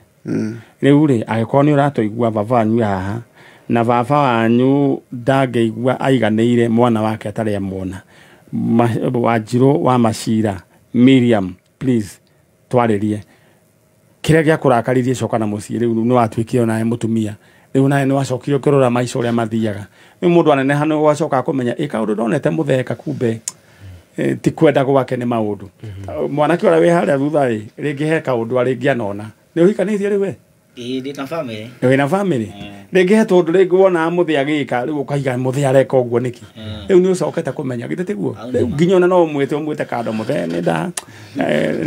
Rĩu rĩ angĩkorwo nĩ ũratũigua baba wanyu haha na baba wanyu ndangĩigua aiganĩire mwana wake atarĩ amuona. Wanjiru wa Macira Miriam please twarĩrie kĩrĩa gĩakũrakaririe coka na mũciĩ rĩu nĩ watuĩkire onawe mũtumia. Rĩu nawe nĩ wacokire ũkĩrora maica ũrĩa mathiaga. Rĩu mũndũ aneneha nĩ wacoka kũmenya ĩ kaũndũ ndonete mũtheka kumbe ti kwenda gwake nĩ maũndũ. Mwanake ũrĩa wĩ harĩa thutha rĩ rĩngĩ he kaũndũ arĩngĩ anona. Nĩ ũhikanĩtie rĩu we? Ĩĩ ndĩ na family. Wĩ na family? Rĩngĩ he tũndũ rĩngĩ wonaga mũthee agĩka rĩu ũkaiga mũthee areka ũguo nĩkĩ? Rĩu nĩ ũcokete kũmenya githĩ tiguo? Rĩu nginya ona no ũmwĩte kando mũthee nĩ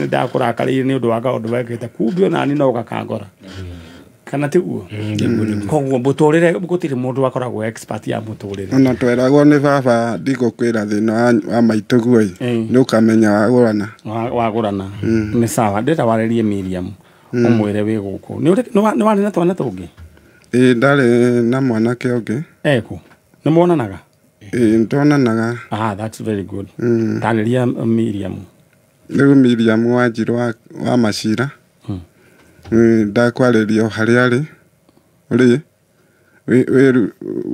ndakũrakarĩire nĩ ũndũ wa kaũndũ wekĩte kumbe ona niĩ no gakangora. Kana tiguo? Koguo mũtũrĩre gũtirĩ mũndũ akoragwo expert ya mũtũrĩre. Ona tweragwo nĩ baba ndigũkwĩra thĩna wa maitũguo ĩ nĩ ũkamenya wagũrana. Wagũrana. Nĩ sawa ndĩrenda warĩrie Miriam ũmwĩre wĩ gũkũ. Nĩ warĩ na twana tũngĩ? Ĩĩ ndarĩ na mwanake ũngĩ. Ekũ? Nĩ muonanaga? Ĩĩ nĩtuonanaga. Ah, that's very good. Tarĩria Miriam. Rĩu Miriam Wanjiru wa Macira. Ndakwarĩria harĩa arĩ ũrĩ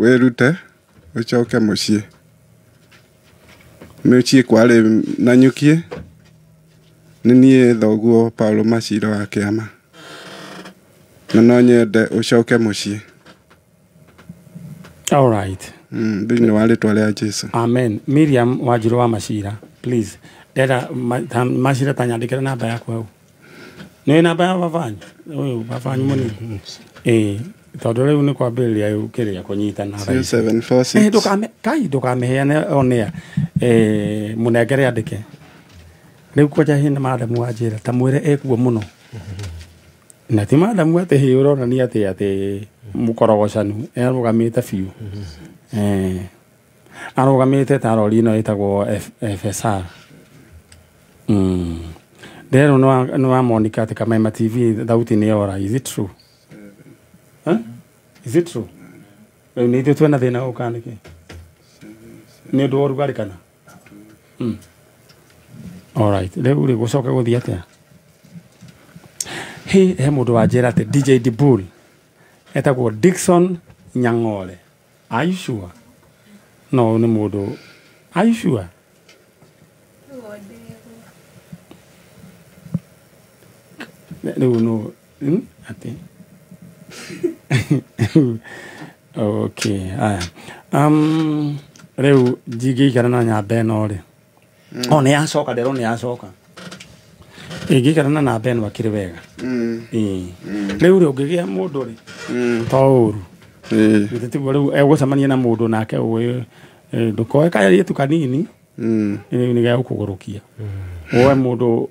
wĩrute ũcoke mũciĩ. Mũciĩ kwarĩ Nanyuki. Nĩ niĩ thoguo Paulo Macira wa Kĩama. Na no nyende ũcoke mũciĩ. All right. Thĩinĩ wa rĩtwa rĩa Jesũ. Amen. Miriam Wanjiru wa Macira, please. Ndĩrenda Macira ta nyandĩkĩre namba yaku hau. Nĩ namba ya baba wanyu? Ũyũ baba wanyu mũnini. Ĩĩ tondũ rĩu nĩ kwambĩrĩria rĩu kĩrĩa kũnyitana. 0746. Kai ndũkamĩheane on air. Mũnengere andĩke. Rĩu kwanja hĩna madamu wanjĩra ta mwĩre ekuo mũno. Na ti madamu atĩ hĩ ũronania atĩ mũkorogocanu arũgamĩte biũ. Arũgamĩte ta rori ĩno ĩtagwo FSR. Ndĩrerwo nĩ wa Monica atĩ Kamaima TV thauti nĩ yora. Is it true? Huh? Is it true? Rĩu nĩ ithuĩ twĩna thĩna ũũ kana nĩkĩ? Nĩ ũndũ wa ũrugarĩ kana? All right. Rĩu rĩ gũcoka gũthiĩ atĩa? He mũndũ wanjĩra atĩ DJ Dibul etagwo Dickson Nyang'ore. Are you sure? No, nĩ mũndũ. Are you sure? Rĩu no atĩ okay aya. Rĩu njingĩikara na nyamba ĩno rĩ. O nĩ yacoka ndĩrona nĩ yacoka. Ĩngĩikara na namba ĩno akĩrĩ wega. Rĩu rĩ ũngĩgĩa mũndũ rĩ to ũru. Githĩ tiguo rĩu egũcemania na mũndũ nake ũĩ ndũkoe kairĩtu kanini rĩu nĩ gegũkũgũrũkia. Woe mũndũ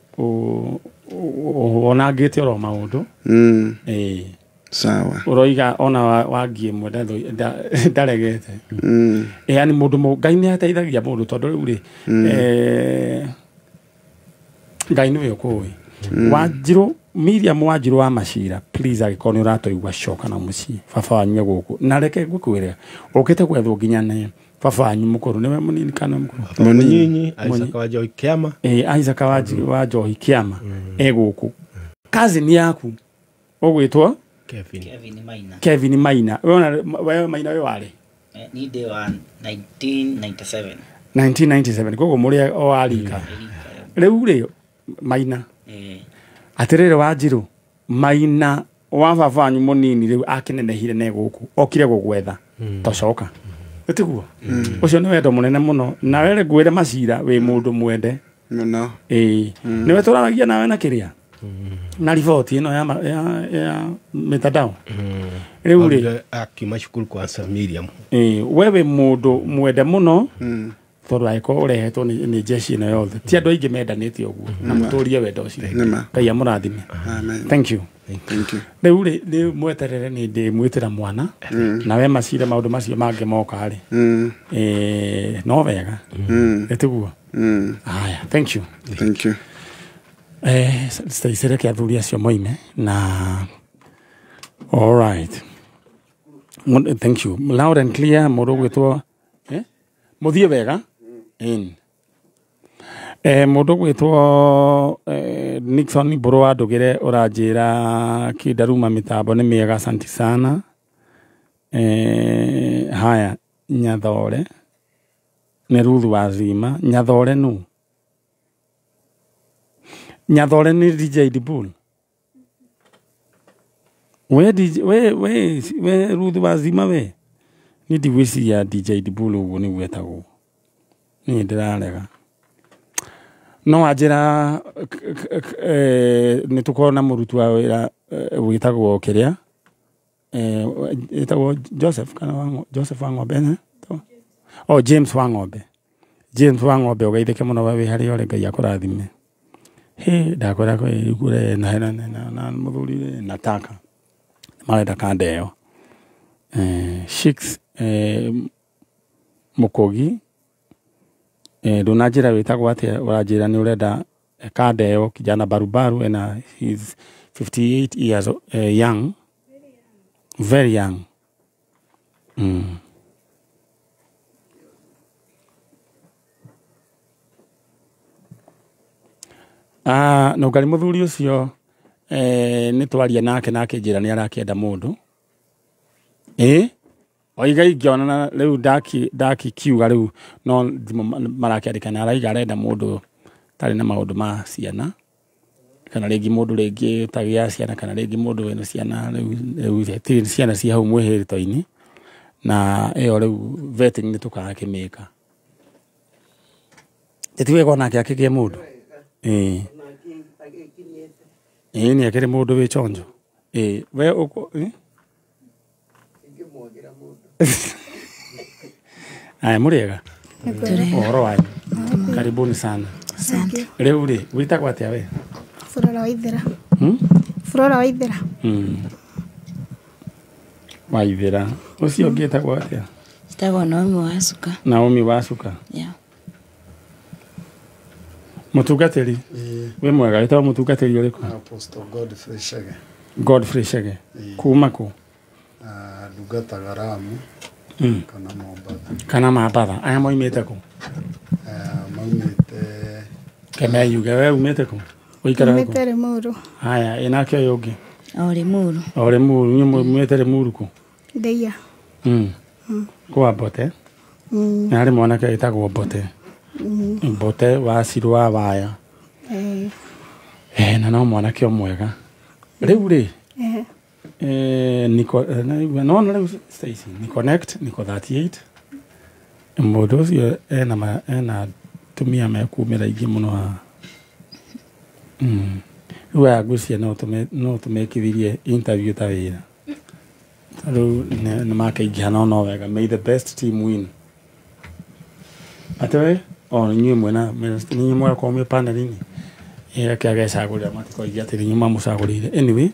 wonangĩte oro maũndũ. Sawa. Ũroiga ona wangi ĩmwe ndaregete. Yaani mũndũ Ngai nĩ ateithagia mũndũ tondũ rĩu rĩ Ngai nĩwe ũkũĩ. Wanjiru Miriam Wanjiru wa Macira please angĩkorwo nĩ ũratũigua coka na mũciĩ baba wanyu e gũkũ. Na reke ngũkwĩre ũkĩte gwethwo nginya nĩ baba wanyu mũkũrũ. Nĩwe mũnini kana mũkũrũ? Mũnyinyi Isaac wa Njohi Kĩama. Isaac wa Njohi Kĩama e gũkũ. Cousin yaku ũgwĩtwo Kevin Maina. Kevin Maina. Wewe Maina we warĩ? Ni ndĩ wa 1997. 1997 koguo mũrĩ o arika. Rĩu rĩ Maina. Atĩrĩrĩ Wanjiru Maina wa baba wanyu mũnini rĩu akĩnenehire ne gũkũ okire gũgwetha tocoka. Tiguo? Ũcio nĩ wendo mũnene mũno na were ngwĩre Macira wĩ mũndũ mwende mũno. Ĩĩ nĩwe tũraragia nawe na kĩrĩa? Na riboti ĩno ya mitandao rĩu rĩ akiuma cukuru kwa Miriam. We wĩ mũndũ mwende mũno tondũ angĩkorwo ũrehetwo nĩ jeshi ĩno yothe ti andũ aingĩ mendanĩte ũguo na mũtũrie wendo ũcio. Ngai amũrathime. Thank you. Rĩu rĩ nĩ mweterere nĩ ndĩmwĩtĩra mwana na we macire maũndũ macio mangĩ moka rĩ no wega ĩtiguo. Haya, thank you. Thank you. Staicere kĩa athuri acio moime na all right. Thank you. Loud and clear mũndũ ũgwĩtwo mũthiĩ wega in mũndũ ũgwĩtwo Nixon Mbũrũ wa Ndũgĩre ũranjĩra kĩndaruma mĩtambo nĩ mĩega, asanti sana. Haya, Nyathore nĩ Ruthu wa Zima. Nyathore nũ? Nyathore nĩ DJ Dibul. We DJ, we Ruthu wa Zima we nĩ ndigwĩciria DJ Dibul ũguo nĩguo etagwo. Niĩ ndĩrarega no anjĩra nĩ tũkorwo na mũruti wa wĩra wĩtagwo kĩrĩa ĩtagwo Joseph kana Joseph wa Ng'ombe ne? Oh, James wa Ng'ombe. James wa Ng'ombe ũgeithĩke mũno we wĩ harĩa ũrĩ, Ngai akũrathime. Hĩ ndakwĩra kwĩ na mũthuri nataka marenda kanda ĩyo. Shix Mũkũgi ndũnanjĩra wĩtagwo atĩa, ũranjĩra nĩ ũrenda kanda ĩyo. Kijana barubaru ena he's 58 years young, very young. No ngarĩ mũthuri ũcio nĩ twaria nake nake njĩra nĩ arakĩenda mũndũ oiga ingĩona rĩu ndakiuga rĩu no thimũ marakĩandĩkana, araiga arenda mũndũ tarĩ na maũndũ ma ciana kana rĩngĩ mũndũ rĩngĩ ũtagĩa ciana kana rĩngĩ mũndũ wĩna ciana rĩu ti ciana ci hau mwĩhĩrĩto-inĩ na ĩyo rĩu vetting nĩ tũkakĩmĩka ti wega onake akĩgĩe mũndũ nĩ akĩrĩ mũndũ wĩ chonjo we ũkũ Aya, mũrĩega ũhoro wanyu, karibuni sana. Rĩu rĩ wĩtagwo atĩa we? Flora Waithera. Flora Waithera. Waithera ũcio ũngĩ etagwo atĩa? Etagwo Naomi Wasuka. Naomi Wasuka. Yeah. Mũtungatĩri wĩ mwega, wĩtagwo mũtungatĩri ũrĩkũ? Apostle Godfrey Chege. Godfrey Chege. Kuma kũ? Ndungataga Ramu kana Mombatha. Kana Mombatha. Aya moimĩte kũ? Maumĩte Kemeyuge. We umĩte kũ? Ũikaraga kũ? Umĩte Limuru. Haya, ĩnake ũyũ ũngĩ? O Limuru. O Limuru, inyuĩ mumĩte Limuru kũ? Ndeia. Kwa Mbote? Nĩ harĩ mwanake wĩtagwo Mbote. Mbote wa Cirũ wa Waya. Na no mwanake o mwega. Rĩu rĩ niko no no Stacy ni connect niko 38 mũndũ ũcio ena tumia mekumĩra ingĩ mũno haha. Rĩu aya ngwĩciria no tũmekithirie interview ta wĩra rĩu nĩ makaingĩha no wega. May the best team win. Atĩ o inyuĩ mwena inyuĩ mwakorwo mwĩ panel-inĩ reke agecagũrĩra matikoiga atĩ inyuĩ mamũcagũrĩire. Anyway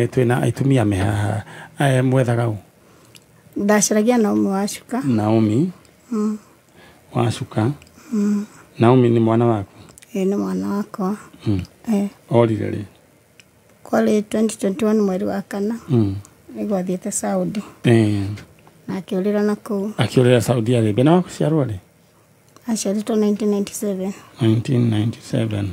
twĩna aitumia me haha mwethaga ũ? Ndacaragia Naomi Wacuka. Naomi Wacuka. Naomi nĩ mwana waku? Nĩ mwana wakwa. Orire rĩ? Kwarĩ 2021 mweri wa kana. Nĩguo athiĩte Saudi. Na akĩũrĩra na kũu. Akĩũrĩra Saudi Arabia. Na wakuciarwo rĩ? Aciarĩtwo 1997. 1997.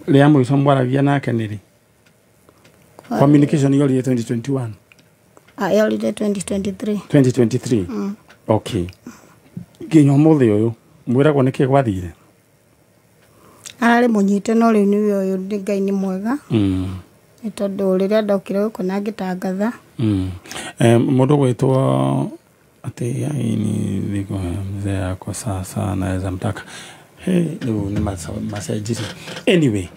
Rĩa mũico mwaragia nake nĩ rĩ? Communication yorire 2021. Yorire 2023. 2023. Okay. Nginya ũmũthĩ ũyũ mwĩragwo nĩkĩ gwathire? Ararĩ mũnyite no rĩu nĩwe ũyũ nĩ Ngai nĩ mwega. Nĩ tondũ rĩrĩa ndokire gũkũ na ngĩtangatha. Mũndũ gwĩtwo ati ni niko mzee yako sasa naweza mtaka. Rĩu nĩ macenjirie. Anyway,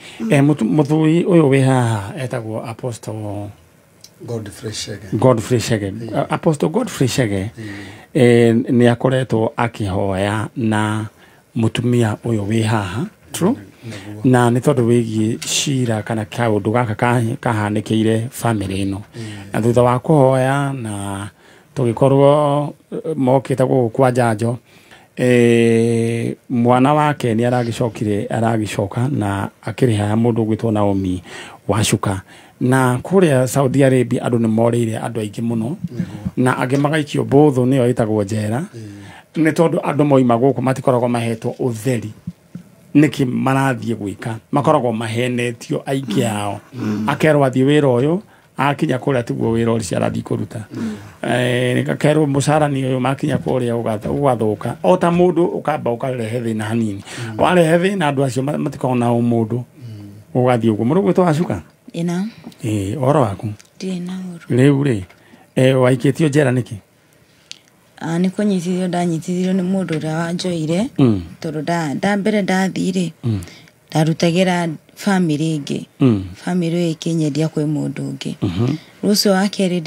mũthuri ũyũ wĩ haha etagwo Apostle Godfrey Chege. Godfrey Chege. Apostle Godfrey Chege nĩ akoretwo akĩhoya na mũtumia ũyũ wĩ haha. True? Na nĩ tondũ wĩgiĩ cira kana kaũndũ gaka kahanĩkĩire family ĩno. Na thutha wa kũhoya na tũgĩkorwo mokĩte gũkũ kwa njanjo, mwana wake nĩ aragĩcokire aragĩcoka na akĩrĩha mũndũ ũgwĩtwo Naomi Wacuka. Na kũrĩa Saudi Arabia andũ nĩ morĩire andũ aingĩ mũno, na angĩ magaikio mbũthũ nĩyo ĩtagwo njera, nĩ tondũ andũ moima gũkũ matikoragwo mahetwo ũtheri nĩkĩ marathiĩ gwĩka, makoragwo mahenetio aingĩ ao. Akerwo athiĩ wĩra ũyũ, akinya kũrĩa tiguo wĩra ũcio arathiĩ kũruta. Akerwo mũcara nĩ ũyũ, makinya kũrĩa ũgathũka. O ta mũndũ ũkamba ũkarehe thĩna hanini, warehe thĩna andũ acio matikoragwo na ũmũndũ, ũgathiĩ ũguo. Mũndũ ũgwĩtwo Wacuka? Ĩna. Ũhoro waku? Ndirĩ na ũru. Rĩu rĩ, waikĩtio njera nĩkĩ? Nĩ kũnyitithio ndanyitithirio nĩ mũndũ ũrĩa wanjoire, tondũ nda mbere ndathiĩ rĩ, ndarutagĩra family ĩngĩ. Family ĩyo ĩkĩnyendia kwĩ mũndũ ũngĩ. Rũcio wa kerĩ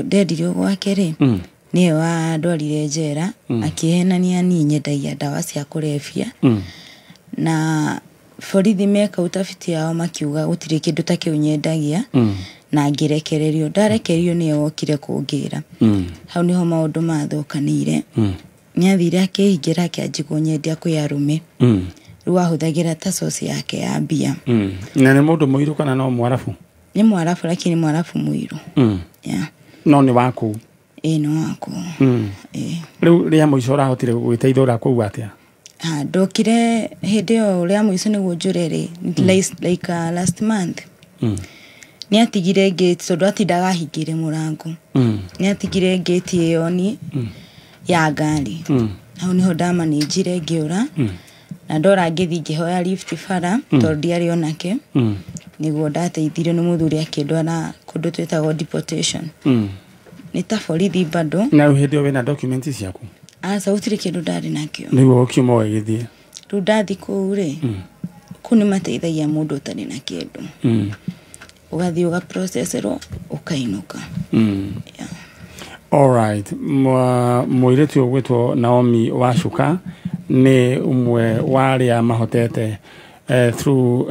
ndendirio gwake rĩ, nĩwe wandwarire njera, akĩhenania niĩ nyendagia ndawa cia kũrebia. Na borithi meka utafiti yao makiuga gũtirĩ kĩndũ ta kĩu nyendagia, na ngĩrekererio. Ndarekererio nĩwe wokire kũngĩra. Hau nĩho maũndũ mathũkanĩire. Nĩathire akĩhingĩra akĩanjia kũnyendia kwĩ arũme. Rĩu ahũthagĩra ta source yake ya mbia. Na nĩ mũndũ mũirũ kana no mwarabu? Nĩ mwarabu, lakini mwarabu mũirũ. Yeah. No nĩ waku? Ĩĩ nĩ waku. Rĩu rĩa mũico ũrahotire gwĩteithũra kũu atĩa? Ndokire hĩndĩ ĩyo rĩa mũico nĩguo njũre rĩ, like last month. Nĩ atigire gate tondũ atindaga ahingĩire mũrango. Nĩ atigire gate ĩyo ni ya ngari. Hau nĩho ndamanĩnjire ngĩũra. Na ndora ngĩthiĩ ngĩhoya lift bara tondũ ndiarĩ onake. Nĩguo ndateithirio nĩ mũthuri akĩndwara kũndũ twĩtagwo deportation. Nĩ ta borithi bado. Na rĩu hĩndĩ ĩyo wĩna document ciaku? Aca, gũtirĩ kĩndũ ndarĩ nakĩo. Nĩguo ũkiuma ũgĩthiĩ? Rĩu ndathiĩ kũu rĩ, kũu nĩ mateithagia mũndũ ũtarĩ na kĩndũ. Ũgathiĩ ũgaproceserwo ũkainũka. All right. Mũirĩtu ũgwĩtwo Naomi Wacuka nĩ ũmwe wa arĩa mahotete through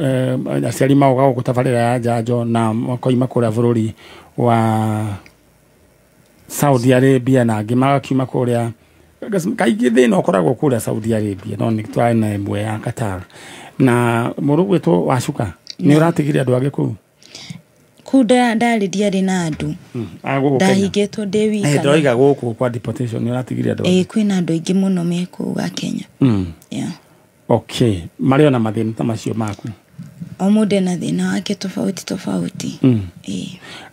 aciari mao gũkũ tabarĩra ya njanjo na makoima kũrĩa bũrũri wa Saudi Arabia na angĩ magakiuma kũrĩa. Kaingĩ thĩna ũkoragwo kũrĩa Saudi Arabia, no nĩ twarĩ na ĩmwe ya Qatar. Na mũndũ ũgwĩtwo Wacuka nĩ ũratigire andũ angĩ kũu? Kũu ndarĩ ndiarĩ na andũ. Ndahingĩtwo ndĩ wika. Ndĩroiga gũkũ kwa deportation nĩ ũratigire andũ angĩ? Kwĩna andũ aingĩ mũno me kũu ga Kenya. Yeah. Okay. Marĩ ona mathĩna ta macio maku? O mũndũ ena thĩna wake tofauti tofauti.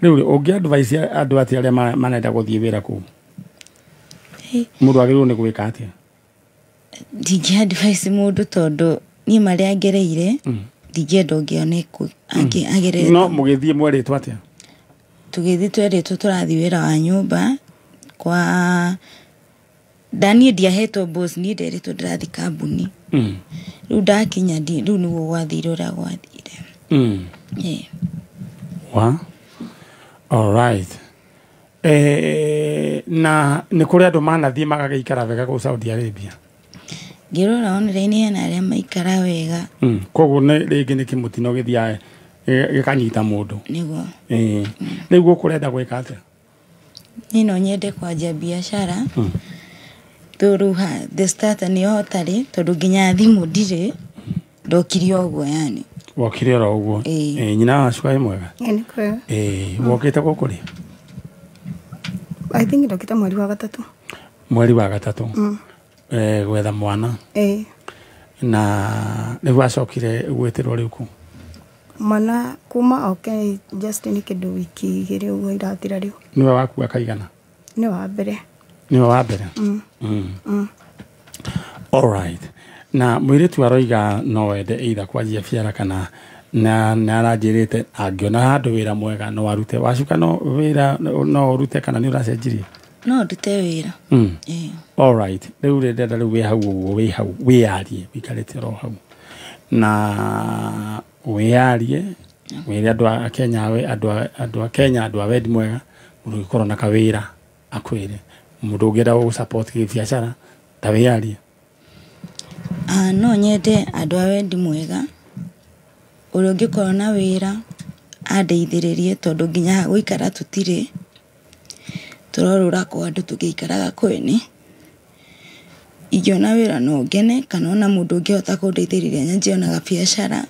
Rĩu ũngĩ advice andũ atĩa arĩa marenda gũthiĩ wĩra kũu? Mũndũ agĩrĩirwo nĩ gwĩka atĩa? Ndingĩ advice mũndũ tondũ niĩ marĩa ngereire ndingĩenda ũngĩ one agerere. No mũgĩthiĩ mwerĩtwo atĩa? Tũgĩthiĩ twerĩtwo tũrathiĩ wĩra wa nyũmba kwa ndaniĩ ndiahetwo boss, niĩ nderĩtwo ndĩrathiĩ kambuni. Rĩu ndakinya rĩu nĩguo gwathire ũrĩa gwathire. Wa? All right. Na nĩ kũrĩ andũ manathiĩ magagĩikara wega kũu Saudi Arabia? Ngĩrora online hena arĩa maikara wega. Koguo rĩngĩ nĩ kĩmũtino gĩthiaga gĩkanyita mũndũ. Nĩguo. Rĩu gũkũ ũrenda gwĩka atĩa? Niĩ no nyende kwanjia biacara. Rĩu the starter nĩyo hotarĩ tondũ nginya thimũ ndirĩ, ndokire ũguo yani. Wokire oro ũguo? Nyina wa Wacuka wĩ mwega? Nĩ kwega. Wokĩte gũkũ rĩ? I think ndokĩte mweri wa gatatũ. Mweri wa gatatũ? Gwetha mwana? Na rĩu wacokire gwĩtĩrwo rĩu kũ? Mwana kuma oke just nĩ kĩndũ wiki igĩrĩ ũguo irathira rĩu. Nĩwe wakua kaigana? Nĩ wa mbere. Nĩwe wa mbere? All right. Na mũirĩtu aroiga no wende either kwanjia biara kana na aranjĩrĩte angĩona handũ wĩra mwega no arute. Wacuka no wĩra no ũrute kana nĩ ũracenjirie? No ndute wĩra. All right. Rĩu ndĩrenda rĩu wĩ hau ũguo, wĩ hau wĩyarie, wĩikarĩte oro hau na wĩyarie, wĩre andũ a Kenya, andũ a Kenya, andũ a wendi mwega, mũndũ ũngĩkorwo na kawĩra akwĩre, mũndũ ũngĩenda gũgũ-support kĩbiacara ta wĩyarie. No nyende andũ a wendi mwega, ũrĩa ũngĩkorwo na wĩra andeithĩrĩrie, tondũ nginya gũikara tũtirĩ, tũrorũra kwa andũ tũgĩikaraga kwene. Ingĩona wĩra no ngene, kana ona mũndũ ũngĩhota kũndeithĩrĩria nyanjie ona gabiacara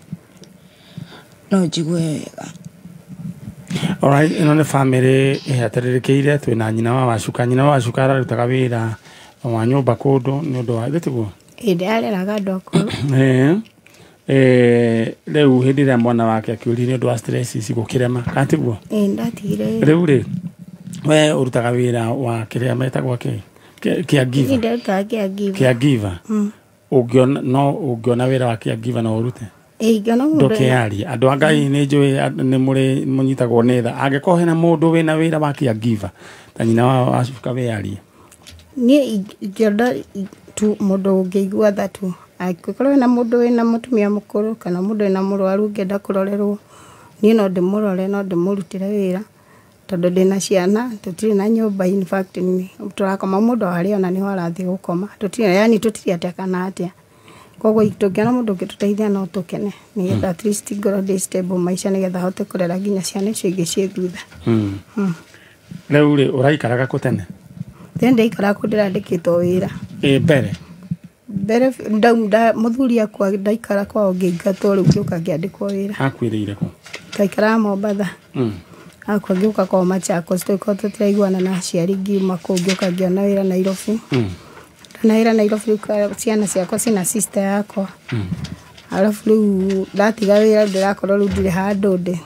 no njigue wega. Alright, ĩno nĩ family ĩhatĩrĩrĩkĩire. Twĩna nyina wa Wacuka. Nyina wa Wacuka ararutaga wĩra wa nyũmba kũndũ nĩ ũndũ wa gĩtiguo Ĩndĩ areraga andũ akũrũ. Rĩu hĩndĩ ĩrĩa mwana wake akĩũrio nĩ ũndũ wa stress ici gũkĩrema, kana tiguo? Ĩĩ, ndatigire wĩra. Rĩu rĩ, we ũrutaga wĩra wa kĩrĩa metagwo kĩ? Caregiver. Ndarutaga caregiver. Caregiver. Ũngĩona, no ũngĩona wĩra wa caregiver no ũrute? Ĩĩ, ingĩona mũndũ. Ndũkearie. Andũ a Ngai nĩ njũĩ nĩ mũrĩ mũnyitagwo nĩ tha. Angĩkorwo hena mũndũ wĩna wĩra wa caregiver ta nyina wa Wacuka, wĩyarie. Niĩ ingĩenda tu mũndũ ũngĩigua tha tu. Angĩkorwo hena mũndũ wĩna mũtumia mũkũrũ kana mũndũ wĩna mũrwaru ũngĩenda kũrorerwo, niĩ no ndĩmũrore, no ndĩmũrutĩre wĩra, tondũ ndĩna ciana, tũtirĩ na nyũmba. In fact tũrakoma mũndũ harĩa ona nĩho arathiĩ gũkoma, tũtirĩ, yani tũtirĩ atĩa kana atĩa. Koguo tũngĩona mũndũ ũngĩtũteithia no tũkene, nĩgetha at least ngorwo ndĩ stable maica, nĩgetha hote kũrera nginya ciana icio ingĩ ciĩ thutha. Rĩu rĩ, ũraikaraga kũ tene? Tene ndaikaraga kũu ndĩrandĩkĩtwo wĩra. Ĩ mbere? Mbere mũthuri akua ndaikara kwao ngĩingatwo, rĩu ngĩũka ngĩandĩkwo wĩra. Akuĩrĩire kũ? Ndaikaraga Mombatha. Akua ngĩũka kwao Machakos, tũgĩkorwo tũtiraiguana na aciari, ngiuma kũu ngĩũka ngĩona wĩra Nairobi. Ndona wĩra Nairobi, rĩu ciana ciakwa ciĩna sister yakwa. Arabu rĩu ndatiga wĩra, ndĩrakorwo rĩu ndirĩ handũ ndĩ.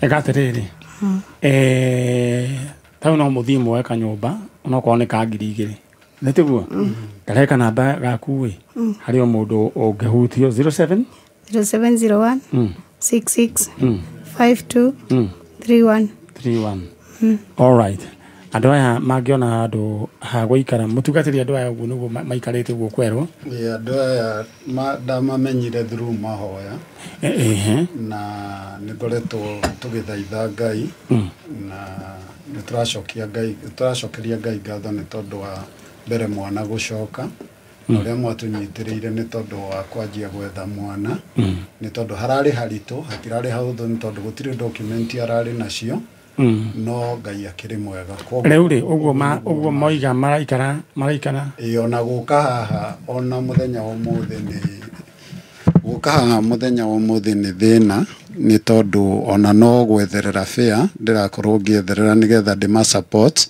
Eka atĩrĩrĩ, tau no mũthiĩ muoe kanyũmba onokorwo nĩ ka 2,000, nĩ tiguo? Ndareka namba gaku ĩ, harĩ o mũndũ ũngĩhutio. 07 0701 66 52 31. 31. All right. Andũ aya mangĩona handũ ha gũikara, mũtungatĩri, andũ aya ũguo nĩguo maikarĩte ũguo kwerwo? Ĩ, andũ aya ndamamenyire through mahoya na nĩ ngoretwo tũgĩthaitha Ngai na nĩ tũracokia Ngai, tũracokeria Ngai ngatho nĩ tondũ wa mbere mwana gũcoka, na ũrĩa mwatũnyitĩrĩire nĩ tondũ wa kwanjia gwetha mwana, nĩ tondũ hararĩ haritũ, hatirarĩ hahũthũ, nĩ tondũ gũtirĩ document ararĩ nacio, no Ngai akĩrĩ mwega. Koguo Rĩu rĩ, ũguo moiga maraikara Ĩ, ona gũka haha, ona mũthenya wa ũmũthĩ, nĩ gũka haha mũthenya wa ũmũthĩ nĩ thĩna, nĩ tondũ ona no gwetherera fare ndĩrakorwo ngĩetherera nĩgetha ndĩma support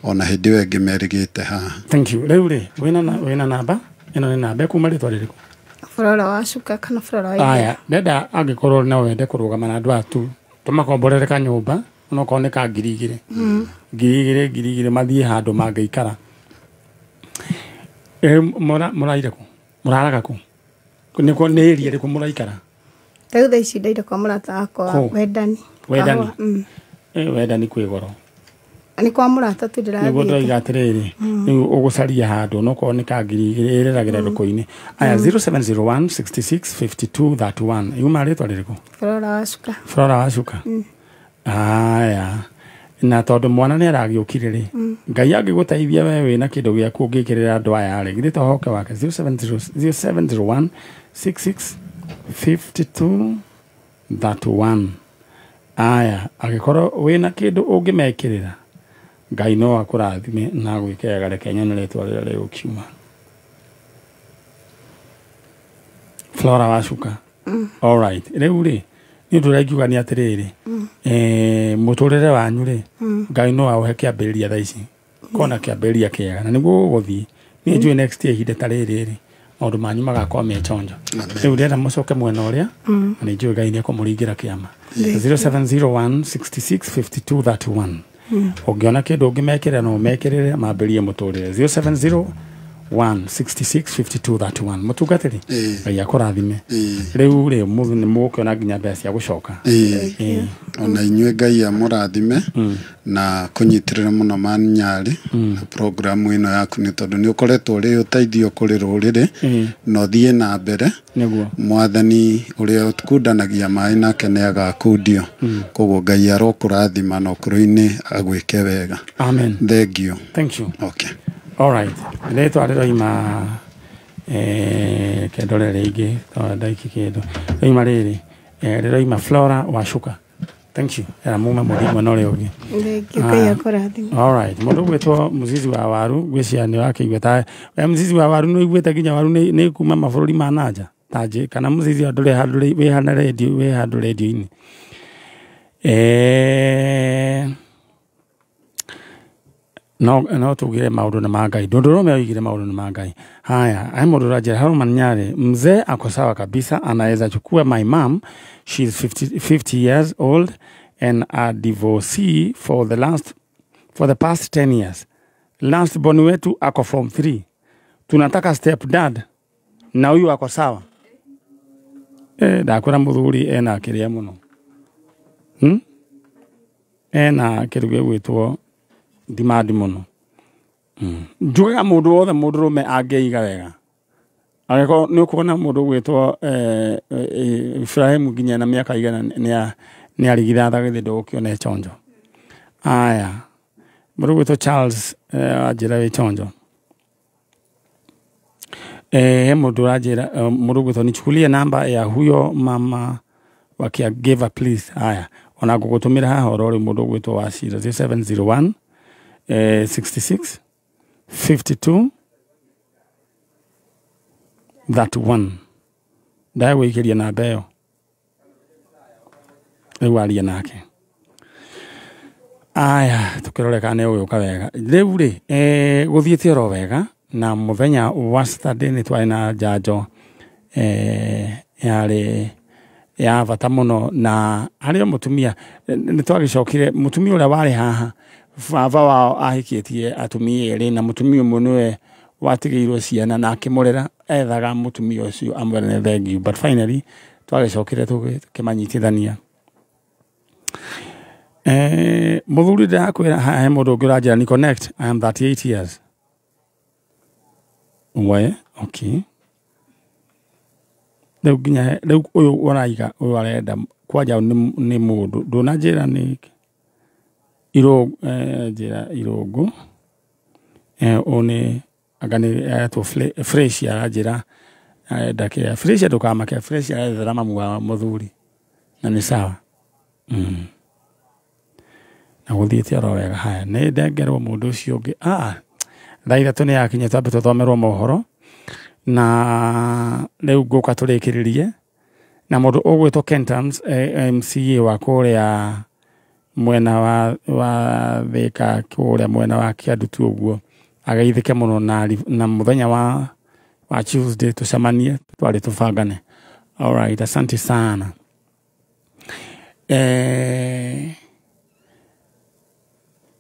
ona hĩndĩ ĩyo ĩngĩ merĩgĩte haha. Thank you. Rĩu rĩ, wĩna namba ĩno, nĩ namba ĩkuma rĩtwa rĩrĩkũ? Flora wa Cuka kana Flora wa Ithera. Aya, ndenda angĩkorwo no wende kũrũgama na andũ aya tu tũmakomborere kanyũmba onokorwo nĩ ka 2,000, 2,000, 2,000, mathiĩ handũ mangĩikara. Mũraire kũ? Mũraraga kũ? Nĩ nĩ area ĩrĩkũ mũraikara? Rĩu thaa ici ndaire kwa mũrata wakwa. Kũ? Wendani. Wendani. Kahũa. Wendani kwĩ goro. Nĩ kwa mũrata tu Nĩguo ndĩrathiĩte. ndĩroiga atĩrĩrĩ, rĩu ũgũcaria handũ onokorwo nĩ ka 2,000 ĩreragĩra thoko-inĩ aya. 0701 66 52 31. Yuma rĩtwa rĩrĩkũ? Flora wa Cuka. Flora wa Cuka. Aya, na tondũ mwana nĩ aragĩũkire rĩ, Ngai angĩgũteithia, we wĩna kĩndũ gĩaku ũngĩkĩrĩra andũ aya rĩ, githĩ to hoke wake? 0701 66 52 31. Aya, angĩkorwo wĩna kĩndũ ũngĩmekĩrĩra, Ngai no akũrathime na agwĩke wega. Reke nyone rĩtwa rĩrĩa rĩgũkiuma. Flora wa Cuka. All right. Rĩu rĩ, nĩ ũndũ ũrĩa ingiuga nĩ atĩrĩrĩ, mũtũrĩre wanyu rĩ, Ngai no aũhe kĩambĩrĩria thaa ici kona kĩambĩrĩria kĩega na nĩguo gũgũthiĩ. Niĩ njũĩ next year ihinda ta rĩrĩ rĩ, maũndũ manyu magakorwo me chonjo. Rĩu ndĩrenda mũcoke mwena ũrĩa, na nĩ njũĩ Ngai nĩ ekũmũringĩra kĩama. 0701 66 52 31. Ũngĩona kĩndũ ũngĩmekĩrĩra, no ũmekĩrĩre mambĩrĩrie mũtũrĩre. 070 1 66 52 31 mutungatiri Ngai akũrathime rĩu rĩ mũthĩ nĩ mũgũkĩona nginya mbeca cia gũcoka. Ona inyuĩ Ngai amũrathime na kũnyitĩrĩra mũno Manyarĩ na programu ĩno yaku nĩ tondũ nĩ ũkoretwo ũrĩ ũteithio kũrĩ rũrĩrĩ na ũthiĩ na mbere. Mwathani ũrĩa ũkundanagia maĩ nake nĩ agakundio, koguo Ngai arokũrathima na ũkũrũ-inĩ agwĩke wega. Amen. Thank you. Thank you. Okay. All right. Rĩtwa rĩroima kĩndore rĩngĩ tondũ ndaiki kĩndũ rĩroima rĩrĩ rĩroima Flora Wacuka. Thank you. Era mume mũthiĩ mwena ũrĩa ũngĩ. Thank you. Ngai akũrathime. All right. Mũndũ ũgwĩtwo Mũzizi wa waru ngwĩciria nĩ wakĩigua ta we Mũzizi wa waru nĩ ũiguĩte nginya waru nĩ kuma mabũrũri ma nanja ta kana Mũzizi wa ndũrĩ handũ wĩ hana radio wĩ handũ radio-inĩ. No tugire maundu na ma Ngai ndũndũrũme oigire maundu na ma Ngai. Haya, ai mũndũ ũranjĩra haro Manyarĩ, mzee ako sawa kabisa, anaweza chukua my mom, she's 50 years old and a divorcee for the past 10 years. Last born wetu ako form 3. Tunataka step dad na huyu ako sawa. Ndakwĩra mũthuri ena kĩrĩa mũno. Ena kĩndũ gĩgwĩtwo demand mũno. Njugaga mũndũ wothe mũndũrũme angĩiga wega angĩkorwo nĩ ũkuona mũndũ ũgwĩtwo Ibrahimu nginya na mĩaka igana nĩ arigithatha githĩ ndũgũkĩona chonjo. Aya, mũndũ ũgwĩtwo Charles anjĩra wĩ chonjo. Mũndũ ũranjĩra mũndũ ũgwĩtwo nichukulie namba ya huyo mama wa caregiver please. Aya, ona ngũgũtũmĩra haha oro rĩu mũndũ ũgwĩtwo Wacira 0701 66 52 31. Ndagwĩkĩria namba ĩyo rĩu arie nake. Aya, tũkĩrore kana nĩ ũgũka wega rĩu rĩ gũthiĩte oro wega na mũthenya wa Saturday nĩ twarĩ na njanjo yarĩ ya bata mũno na harĩ o mũtumia nĩ twagĩcokire mũtumia ũrĩa warĩ haha baba wao ahikĩtie atumia erĩ na mũtumia ũmwe nĩwe watigĩirwo ciana na akĩmũrera ethaga mũtumia ũcio amwĩre nĩ thank you, but finally twagĩcokire tũkĩmanyitithania. Mũthuri ndĩrakwĩra he mũndũ ũngĩ ũranjĩra ni connect, I am 38 years. We, okay. Rĩu nginya rĩu ũyũ ũraiga ũyũ arenda kwanja nĩ mũndũ ndũnanjĩra nĩ njĩra irũngũ ũyũ nĩ anga nĩ etwo Fresh aranjĩra arenda kĩrĩa Fresh ndũkamake Fresh arethera mamu wa mũthuri na nĩ sawa. Na gũthiĩte oro wega. Haya, nĩ ndengerwo mũndũ ũcio ũngĩ. Thaa ithatũ nĩ yakinya twambe tũthomerwo mohoro na rĩu ngũka tũrĩkĩrĩrie na mũndũ ũgwĩtwo Kentams MCA wa kũrĩa mwena wa Thika kũrĩa mwena wa Kĩandutu ũguo ageithĩke mũno na mũthenya wa Tuesday tũcemanie twarĩ tũbangane. All right, asante sana.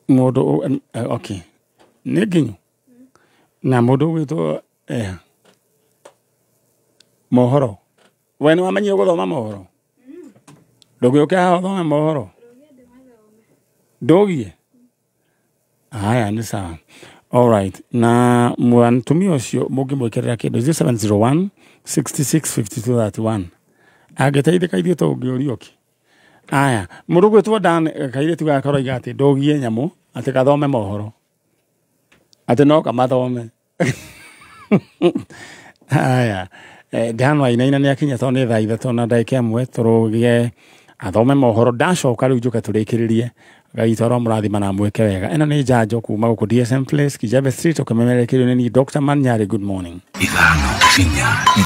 Mũndũ okay nĩ nginyu na mũndũ ũgwĩtwo mohoro we nĩ wamenyire gũthoma mohoro ndũgĩũke haha ũthome mohoro ndũgie. Haya, nĩ sawa. All right, na mũtumia ũcio mũngĩmwĩkĩrĩra kĩndũ 0701 66 52 31 angĩteithĩka ithuĩ tũngĩũrio kĩ. Aya, mũndũ ũgwĩtwo Dan kairĩtu gaka karoiga atĩ ndũgie nyamũ atĩ gathome mohoro atĩ no kamathome. Haya, Dan Wainaina nĩ akinya tondũ nĩ thaa ithatũ na ndagĩka ĩmwe tũrũgie athome mohoro ndacoka rĩu njũke tũrĩkĩrĩrie. Ngai toro mũrathima na mwĩke wega. Ĩno nĩ njanjo kuma gũkũ DSM Place Kijabe Street ũkĩmemerekerio nĩ niĩ Dr. Manyarĩ. Good morning. 5 4